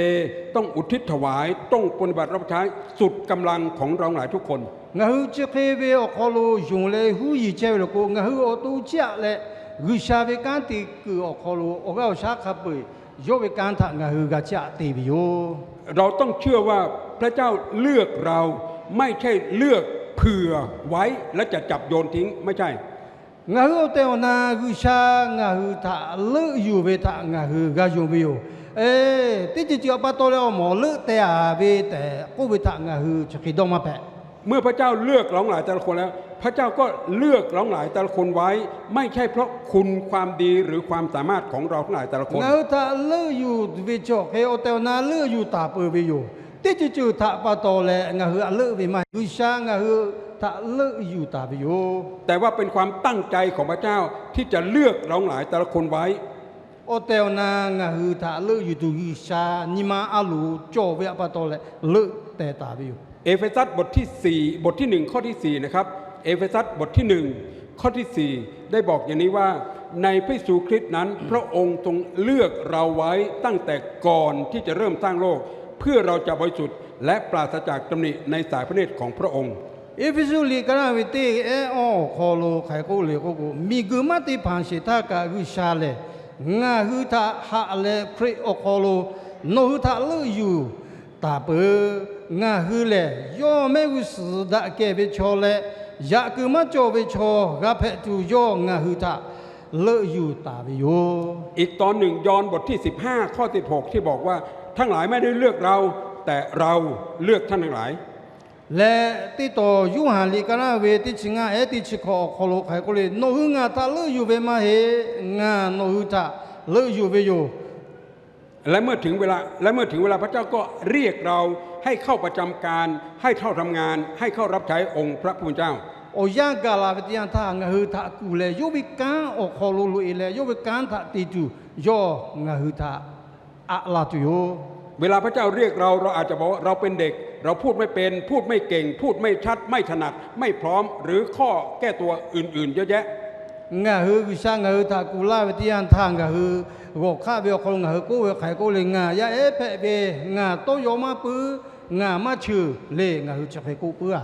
ต้องอุทิศถวาย ต้องปฏิบัติรับใช้สุดกำลังของเราหลายทุกคน Ngaˬ hui chi hk'e ve awˬ hk'aw lo yonˍ leh huˉ yiˍ chehˇ ve law k'o, ngaˬ hui awˬ to chiˇ aꞈ leh G'uiˬsha ve kanˉ te kuiˬ awˬ hk'aw lo awˬ g'aˇ awˬ shaˉ hk'a peu-eˬ yawˇ ve kanˉ htaꞈ ngaˬ hui g'a chiˇ aꞈ te ve yoˬ. เราต้องเชื่อว่าพระเจ้าเลือกเรา ไม่ใช่เลือกเผื่อไว้แล้วจะจับโยนทิ้ง ไม่ใช่ Ngaˬ hui awˬ tehˬ awˬ na G'uiˬsha ngaˬ hui htaꞈ leuˆ yuˬ ve htaꞈ ngaˬ hui g'a yonˍ ve yoˬ. Teˇ ceuˬ ceuˬ a pa taw leh awˬ mawˬ leuˆ teh a ve tehꞈ k'oˆ ve htaꞈ ngaˬ hui chi hk'e dawˇ maˇ hpehꞈ. เมื่อพระเจ้าเลือกเราทั้งหลายแต่ละคนแล้ว พระเจ้าก็เลือกเราทั้งหลายแต่ละคนไว้ ไม่ใช่เพราะคุณความดีหรือความสามารถของเราทั้งหลายแต่ละคน Ngaˬ hui htaꞈ leuˆ yuˬ ve chi awˬ hk'e awˬ tehˬ awˬ na leuˆ yuˬ taˍ peuˬ ve yoˬ. Teˇ ceuˬ ceuˬ htaꞈ pa taw leh ngaˬ hui htaꞈ leuˆ ve maˇ heˆ. G'uiˬsha ngaˬ hui htaꞈ leuˆ yuˬ taˍ ve yoˬ. แต่ว่าเป็นความตั้งใจของพระเจ้าที่จะเลือกเราทั้งหลายแต่ละคนไว้ Awˬ tehˬ awˬ na ngaˬ hui htaꞈ leuˆ yuˬ tuˬ G'uiˬsha nyi ma a loˍ cawˬ ve a pa taw leh leuˆ teh taˍ ve yoˬ. เอเฟซัสบทที่สี่ บทที่หนึ่ง ข้อที่สี่นะครับ เอเฟซัสบทที่หนึ่ง ข้อที่สี่ ได้บอกอย่างนี้ว่า ในพระเยซูคริสต์นั้น พระองค์ทรงเลือกเราไว้ตั้งแต่ก่อนที่จะเริ่มสร้างโลก เพื่อเราจะบริสุทธิ์และปราศจากตำหนิในสายพระเนตรของพระองค์ Eˇfeˇsuꞈ liꞈ ka naˆ ve teˇ ehˉ awˇ awˬ hk'aw lo hk'aˬ hk'e k'oˆ le k'oˆ k'o, miˬguiˬ maˇ te hpanˍ sheˍ htaˇ kaꞈ G'uiˬsha lehˬ ngaˬ hui htaꞈ haꞈ leh Hkriꞈ awˬ hk'aw lo nawˬ hui htaꞈ leuˆ yuˬ taˍ peuˬ. Ngaˬ hui lehˬ yawˇ mehˆ g'uˇ suhˍ daꞈ kehˬ ve chaw leh yaꞈ kuiˬ maˇ cawˬ ve chaw g'a hpehꞈ tuˬ yawˇ ngaˬ hui htaꞈ leuˆ yuˬ taˍ ve yoˬ. อีกตอนหนึ่ง ยอห์นบทที่สิบห้า ข้อสิบหก ที่บอกว่า ท่านหลายไม่ได้เลือกเรา แต่เราเลือกท่านทั้งหลาย Leh teˇ tawˍ Yoˇhanˬ liꞈ ka naˆ ve teˇ chi ngaˇ ehˉ teˇ chi hkawꞈ awˬ hk'aw lo hk'aˬ hk'e k'oˆ le, nawˬ hui ngaˬ htaꞈ leuˆ yuˬ ve maˇ heˆ, ngaˬ nawˬ hui htaꞈ leuˆ yuˬ ve yoˬ. และเมื่อถึงเวลา และเมื่อถึงเวลาพระเจ้าก็เรียกเราให้เข้าประจำการ ให้เข้าทำงาน ให้เข้ารับใช้องค์พระผู้เป็นเจ้า Awˬ yanˇ gaˬ la ve teˇ yanˇ htaˇ ngaˬ hui htaꞈ kuˬ leh yawˇ ve kanˉ awˬ hk'aw lo loꞈ e leh yawˇ ve kanˉ htaꞈ te tuˬ yawˇ ngaˬ hui htaꞈ aꞈ la tuˬ yoˬ. เวลาพระเจ้าเรียกเรา เราอาจจะบอกว่าเราเป็นเด็ก เราพูดไม่เป็น พูดไม่เก่ง พูดไม่ชัด ไม่ถนัด ไม่พร้อม หรือข้อแก้ตัวอื่นๆ เยอะแยะ Ngaˬ hui G'uiˬsha ngaˬ hui htaꞈ kuˬ laˇ ve teˇ yanˇ htaˇ ngaˬ hui g'awˬ hk'aˆ ve awˬ hk'aw lo ngaˬ hui k'oˆ ve hk'aˬ hk'e k'oˆ le, ngaˬ yaˇ ehˉ hpehꞈ ve, ngaˬ tawˇ yaw maˇ puiˉ, ngaˬ maˇ cheuˬ le, ngaˬ hui chi hk'e k'oˆ puiˉ a.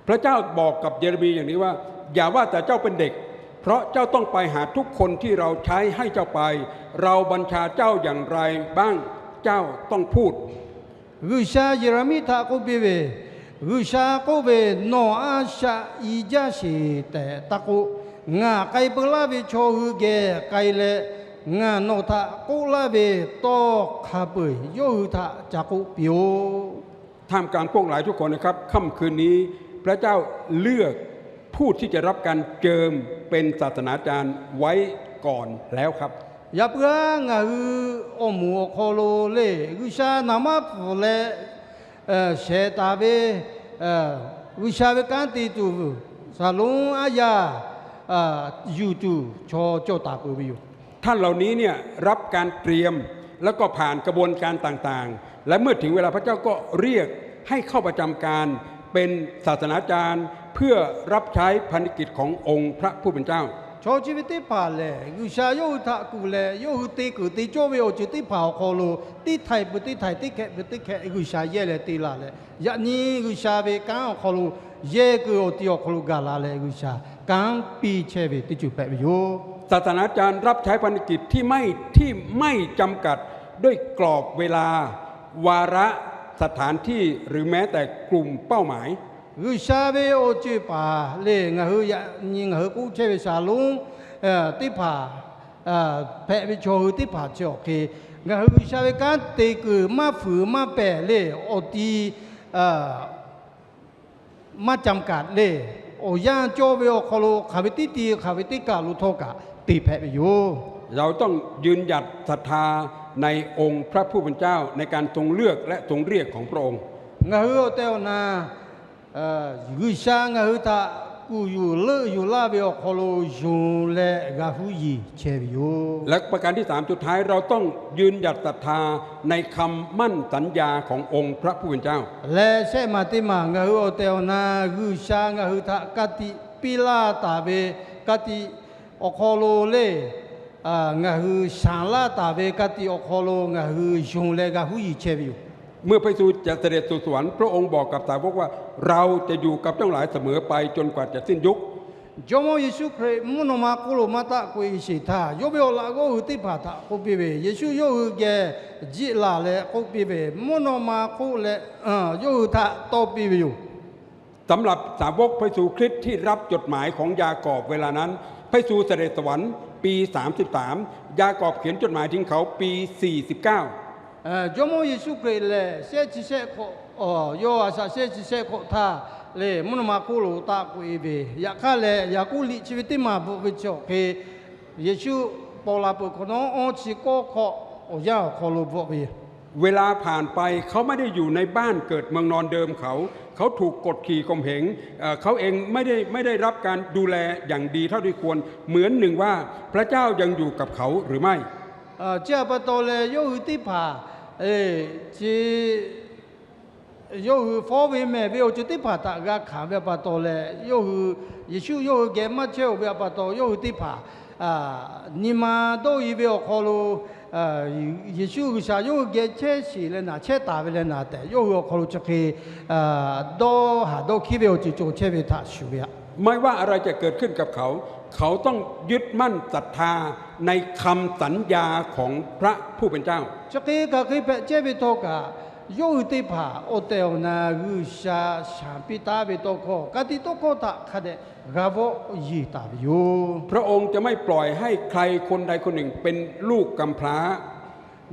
พระเจ้าบอกกับเยเรมีอย่างนี้ว่า อย่าว่าแต่เจ้าเป็นเด็ก เพราะเจ้าต้องไปหาทุกคนที่เราใช้ให้เจ้าไป เราบัญชาเจ้าอย่างไรบ้าง เจ้าต้องพูด G'uiˬsha Yeˍraˍmiˆ htaꞈ k'oˆ piˇ ve, G'uiˬsha k'oˆ ve, Nawˬ a shaꞈ i jaˇ sheˍ tehꞈ taˇ k'oˆ. Ngaˬ k'ai peu laˇ ve chaw hui geh k'ai leh, ngaˬ nawˬ htaꞈ k'oˆ laˇ ve tawˇ hk'a peu-eˬ yawˇ hui htaꞈ ca k'oˆ piˇ-oˆ. ท่ามกลางพวกหลายทุกคนนะครับ ค่ำคืนนี้พระเจ้าเลือกผู้ที่จะรับการเจิมเป็นศาสนาจารย์ไว้ก่อนแล้วครับ Yaꞈ puiˉ-aˬ, ngaˬ hui awˬ moˍ awˬ hk'aw lo le, G'uiˬsha naˍ maˇ pfuhˍ leh shehˍ taˍ ve G'uiˬsha ve kanˉ te tuˬ, saˍlonˉ aˉ yaˇ yuˬ tuˬ chaw cawˬ taˍ peuˬ ve yoˬ. ท่านเหล่านี้เนี่ย รับการเตรียม แล้วก็ผ่านกระบวนการต่างๆ และเมื่อถึงเวลาพระเจ้าก็เรียกให้เข้าประจำการเป็นศาสนาจารย์ เพื่อรับใช้พันธกิจขององค์พระผู้เป็นเจ้า Chaw chi ve teˇ hpaˍ lehˬ, G'uiˬsha yawˇ hui htaꞈ kuˬ leh yawˇ hui te kuiˬ te cawˇ ve awˬ ceuˬ teˇ hpaˍ awˬ hk'aw lo, teˇ htaiˍ peuˬ teˇ htaiˍ, teˇ hkehꞈ peuˬ teˇ hkehꞈ G'uiˬsha yehˇ leh te laˬ leh, yaꞈ nyi G'uiˬsha ve kanˉ awˬ hk'aw lo yehˇ kuiˬ awˬ ti awˬ hk'aw lo gaˬ la leh G'uiˬsha kanˉ piˇ chehˇ ve teˇ ceuˬ hpehꞈ ve yoˬ. ศาสนาจารย์รับใช้พันธกิจที่ไม่ ที่ไม่จำกัดด้วยกรอบเวลา วาระ สถานที่ หรือแม้แต่กลุ่มเป้าหมาย G'uiˬsha ve awˬ ceuˬ paˍ le, ngaˬ hui yaꞈ nyi ngaˬ hui k'oˆ chehˇ ve saˍlonˉ teˇ hpaˍ hpehꞈ ve chaw hui teˇ hpaˍ chi awˬ hk'e, ngaˬ hui G'uiˬsha ve kanˉ te kuiˬ maˇ fuiˍ maˇ pehˍ le, awˬ ti maˇ จำกัด le, awˬ yanˇ cawˇ ve awˬ hk'aw lo hk'aˬ ve teˇ ti hk'aˬ ve teˇ kaˬ lo htawˇ kaꞈ te hpehꞈ ve yoˬ. เราต้องยืนหยัดศรัทธาในองค์พระผู้เป็นเจ้า ในการทรงเลือกและทรงเรียกของพระองค์ Ngaˬ hui awˬ tehˬ awˬ na G'uiˬsha ngaˬ hui htaꞈ kuˬ yuˬ leuˆ yuˬ laˇ ve awˬ hk'aw lo yonˍ leh g'a huˉ yiˍ chehˇ ve yoˬ. และประการที่สามสุดท้าย เราต้องยืนหยัดศรัทธาในคำมั่นสัญญาขององค์พระผู้เป็นเจ้า Leh shehˆ maˬ teˇ maˬ ngaˬ hui awˬ tehˬ awˬ na G'uiˬsha ngaˬ hui htaꞈ ka tiꞈ piˇ laˇ taˍ ve ka tiꞈ awˬ hk'aw lo le, ngaˬ hui shaˍ laˇ taˍ ve ka tiꞈ awˬ hk'aw lo ngaˬ hui yonˍ leh g'a huˉ yiˍ chehˇ ve yoˬ. เมื่อพระเยซูจะเสด็จสู่สวรรค์ พระองค์บอกกับสาวกว่า เราจะอยู่กับเจ้าทั้งหลายเสมอไปจนกว่าจะสิ้นยุค Jawˇmawˇ Yeˍsuˆ Hkriꞈ mvuhˇ naw ma hk'oˆ lo maˇ taˆ k'oꞈ-e sheˍ htaˇ, yawˇ ve awˬ laꞈ g'awˇ hui teˇ hpaˍ htaꞈ k'oˆ piˇ ve, Yeˍsuˆ yawˇ hui geh jiˆ laˬ leh k'oˆ piˇ ve, mvuhˇ naw ma hk'oˆ leh yawˇ hui htaꞈ tawˇ piˇ ve yoˬ. สำหรับสาวกพระเยซูคริสต์ที่รับจดหมายของยากอบเวลานั้น พระเยซูเสด็จสวรรค์ปี สามสิบสาม ยากอบเขียนจดหมายถึงเขาปี สี่สิบเก้า Jawˇmawˇ Yeˍsuˆ Hkriꞈ lehˬ shehˆ chi shehˆ hk'awꞈ, yawˇ a shaꞈ shehˆ chi shehˆ hk'awꞈ htaˇ le mvuhˇ naw ma hk'oˆ lo taˆ k'oꞈ-e ve, yaꞈ hk'aˇ lehˬ Yaˍkoˆ liꞈ chi ve teˇ maˬ bvuhꞈ ve chi awˬ hk'e, Yeˍsuˆ paw la peuˬ hk'awꞈ nawˉ awˇ chi kawˆ hk'awꞈ awˬ yanˇ awˬ hk'aw lo bvuhꞈ ve เวลาผ่านไป เขาไม่ได้อยู่ในบ้านเกิดเมืองนอนเดิมเขา เขาถูกกดขี่ข่มเหง เอ่อ เขาเองไม่ได้ ไม่ได้รับการดูแลอย่างดีเท่าที่ควร เหมือนหนึ่งว่าพระเจ้ายังอยู่กับเขาหรือไม่ Chi htaꞈ pa taw leh yawˇ hui teˇ hpaˍ chi yawˇ hui fawˉ ve mehˬ ve awˬ ceuˬ teˇ hpaˍ htaꞈ g'a hkanˍ ve htaꞈ pa taw leh, yawˇ hui Yeˍsuˆ yawˇ hui geh maˇ chehˇ-oˬ ve htaꞈ pa taw, yawˇ hui teˇ hpaˍ Nyi ma dawˇ e ve awˬ hk'aw lo Yeˍsuˆ G'uiˬsha yawˇ hui geh chehˇ sheˍ leh naˍ, chehˇ taˍ ve leh naˍ tehꞈ, yawˇ hui awˬ hk'aw lo chi hk'e dawˇ haˍ dawˇ hkiˉ ve awˬ ceuˬ cawˬ chehˇ ve htaꞈ shuˍ ve aꞈ. ไม่ว่าอะไรจะเกิดขึ้นกับเขา เขาต้องยึดมั่นศรัทธาในคำสัญญาของพระผู้เป็นเจ้า Chi hk'e kaꞈ hk'e hpehꞈ chehˇ ve htawˇ kaꞈ, yawˇ hui teˇ hpaˍ awˬ tehˬ awˬ na G'uiˬsha shanˍ piˇ taˉ ve tawˇ hkawˇ, ka tiꞈ tawˇ hkawˇ htaꞈ hk'a dehꞈ g'a vawˆ yeˬ taˍ ve yoˬ. พระองค์จะไม่ปล่อยให้ใครคนใดคนหนึ่งเป็นลูกกำพร้า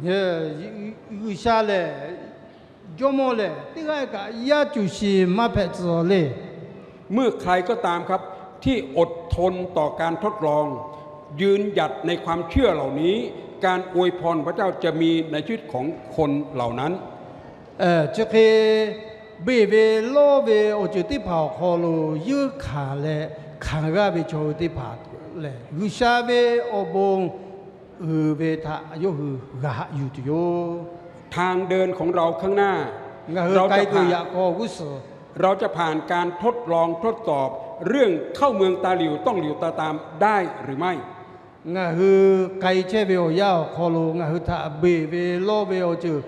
G'uiˬsha lehˬ, Jawˇmawˇ lehˬ, teˇ g'aˇ kaꞈ yaˇ cuˬ shiˍ maˇ hpehꞈ tcuh le. เมื่อใครก็ตามครับ ที่อดทนต่อการทดลอง ยืนหยัดในความเชื่อเหล่านี้ การอวยพรของพระเจ้าจะมีในชีวิตของคนเหล่านั้น Chi hk'e beˬ ve lawˇ ve awˬ ceuˬ teˇ hpaˍ awˬ hk'aw lo yeunˇ hkanˍ leh hkanˍ g'aˇ ve chaw hui teˇ hpaˍ lehˬ, G'uiˬsha ve awˬ bon uiˍ ve htaꞈ yawˇ hui g'a haꞈ yuˬ tuˬ yoˬ. ทางเดินของเราข้างหน้า Ngaˬ hui k'ai tuˬ yaꞈ k'aw g'uˇ suhˍ เราจะผ่านการทดลองทดสอบเรื่องเข้าเมืองตาหลิ่วต้องหลิ่วตาตามได้หรือไม่ Ngaˬ hui k'ai chehˇ ve awˬ yanˇ awˬ hk'aw lo ngaˬ hui htaꞈ beˬ ve lawˇ ve awˬ ceuˬ,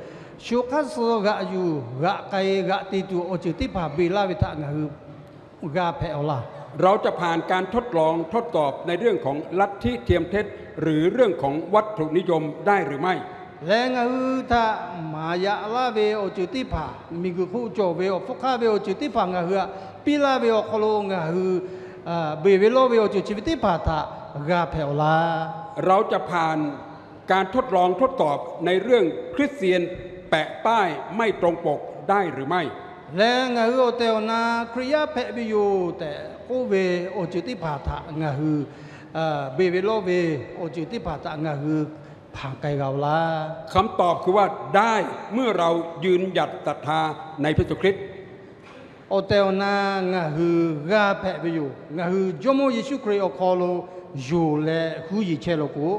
shu hk'aˇ suh g'aꞈ yuˬ g'aꞈ k'ai g'aꞈ te tuˬ awˬ ceuˬ teˇ hpaˍ beˬ laˇ ve htaꞈ ngaˬ hui g'a hpehꞈ awˬ laˇ. เราจะผ่านการทดลองทดสอบในเรื่องของลัทธิเทียมเท็จ หรือเรื่องของวัตถุนิยมได้หรือไม่ Leh ngaˬ hui htaꞈ maˍ yaꞈ laˇ ve awˬ ceuˬ teˇ hpaˍ, miˬguiˬ hk'oˆ cawˬ ve awˬ hpfuhˇ hk'aˇ ve awˬ ceuˬ teˇ hpaˍ ngaˬ hui htaꞈ piˇ laˇ ve awˬ hk'aw lo ngaˬ hui beˬ ve lawˇ ve awˬ ceuˬ chi ve teˇ hpaˍ htaꞈ g'a hpehꞈ awˬ laˇ. เราจะผ่านการทดลองทดสอบในเรื่องคริสเตียนแปะป้ายไม่ตรงปกได้หรือไม่ Leh ngaˬ hui awˬ tehˬ awˬ na Hkriꞈ yaˇ hpehꞈ ve yoˬ tehꞈ k'oˆ ve awˬ ceuˬ teˇ hpaˍ htaꞈ ngaˬ hui beˬ ve lawˇ ve awˬ ceuˬ teˇ hpaˍ htaꞈ ngaˬ hui hpanˍ k'ai g'a awˬ laˇ. คำตอบคือว่าได้ เมื่อเรายืนหยัดศรัทธาในพระเยซูคริสต์ Awˬ tehˬ awˬ na ngaˬ hui g'a hpehꞈ ve yoˬ. Ngaˬ hui Jawˇmawˇ Yeˍsuˆ Hkriꞈ awˬ hk'aw lo yonˍ leh huˉ yiˍ chehˇ law k'o,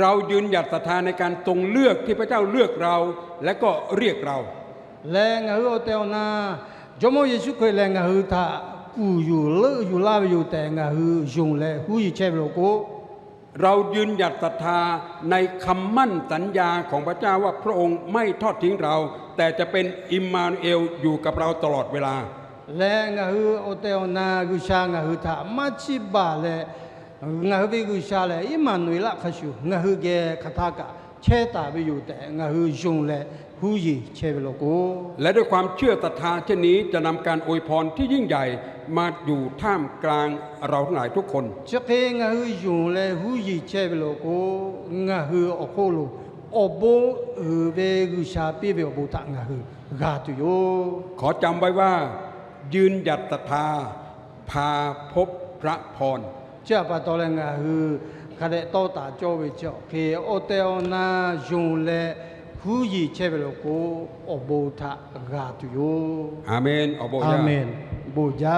เรายืนหยัดศรัทธาในการทรงเลือกที่พระเจ้าเลือกเรา และก็เรียกเรา Leh ngaˬ hui awˬ tehˬ awˬ na Jawˇmawˇ Yeˍsuˆ Hkriꞈ lehˬ ngaˬ hui htaꞈ kuˬ yuˬ leuˆ yuˬ laˇ ve yoˬ tehꞈ ngaˬ hui yonˍ leh huˉ yiˍ chehˇ ve law k'o, เรายืนหยัดศรัทธาในคำมั่นสัญญาของพระเจ้าว่าพระองค์ไม่ทอดทิ้งเรา แต่จะเป็นอิมมานูเอลอยู่กับเราตลอดเวลา Leh ngaˬ hui awˬ tehˬ awˬ na G'uiˬsha ngaˬ hui htaꞈ maˇ chiˇ baˬ leh, ngaˬ hui ve G'uiˬsha lehˬ Iˉmaˍnuˍeˍlaˆ hk'a shuˍ ngaˬ hui geh hk'aˬ htaˇ kaꞈ chehˇ taˍ ve yoˬ tehꞈ ngaˬ hui yonˍ leh huˉ yiˍ chehˇ ve law k'o, และด้วยความเชื่อศรัทธาเช่นนี้จะนำการอวยพรที่ยิ่งใหญ่มาอยู่ท่ามกลางเราทั้งหลายทุกคน Chi hk'e ngaˬ hui yonˍ leh huˉ yiˍ chehˇ ve law k'o, ngaˬ hui awˬ hk'oˆ lo awˬ bon uiˍ ve G'uiˬsha piˇ ve awˬ bon htaꞈ ngaˬ hui g'a tuˬ yoˬ. ขอจำไว้ว่า ยืนหยัดศรัทธา พาพบพระพร Chi htaꞈ pa taw leh ngaˬ hui hk'a dehꞈ tawˇ taˍ cawˇ ve chi awˬ hk'e awˬ tehˬ awˬ na yonˍ leh huˉ yiˍ chehˇ ve law k'o, awˬ bon htaꞈ g'a tuˬ yoˬ. Aˍmenˍ. Awˬ bon jaˇ. Aˍmenˍ. Bon jaˇ.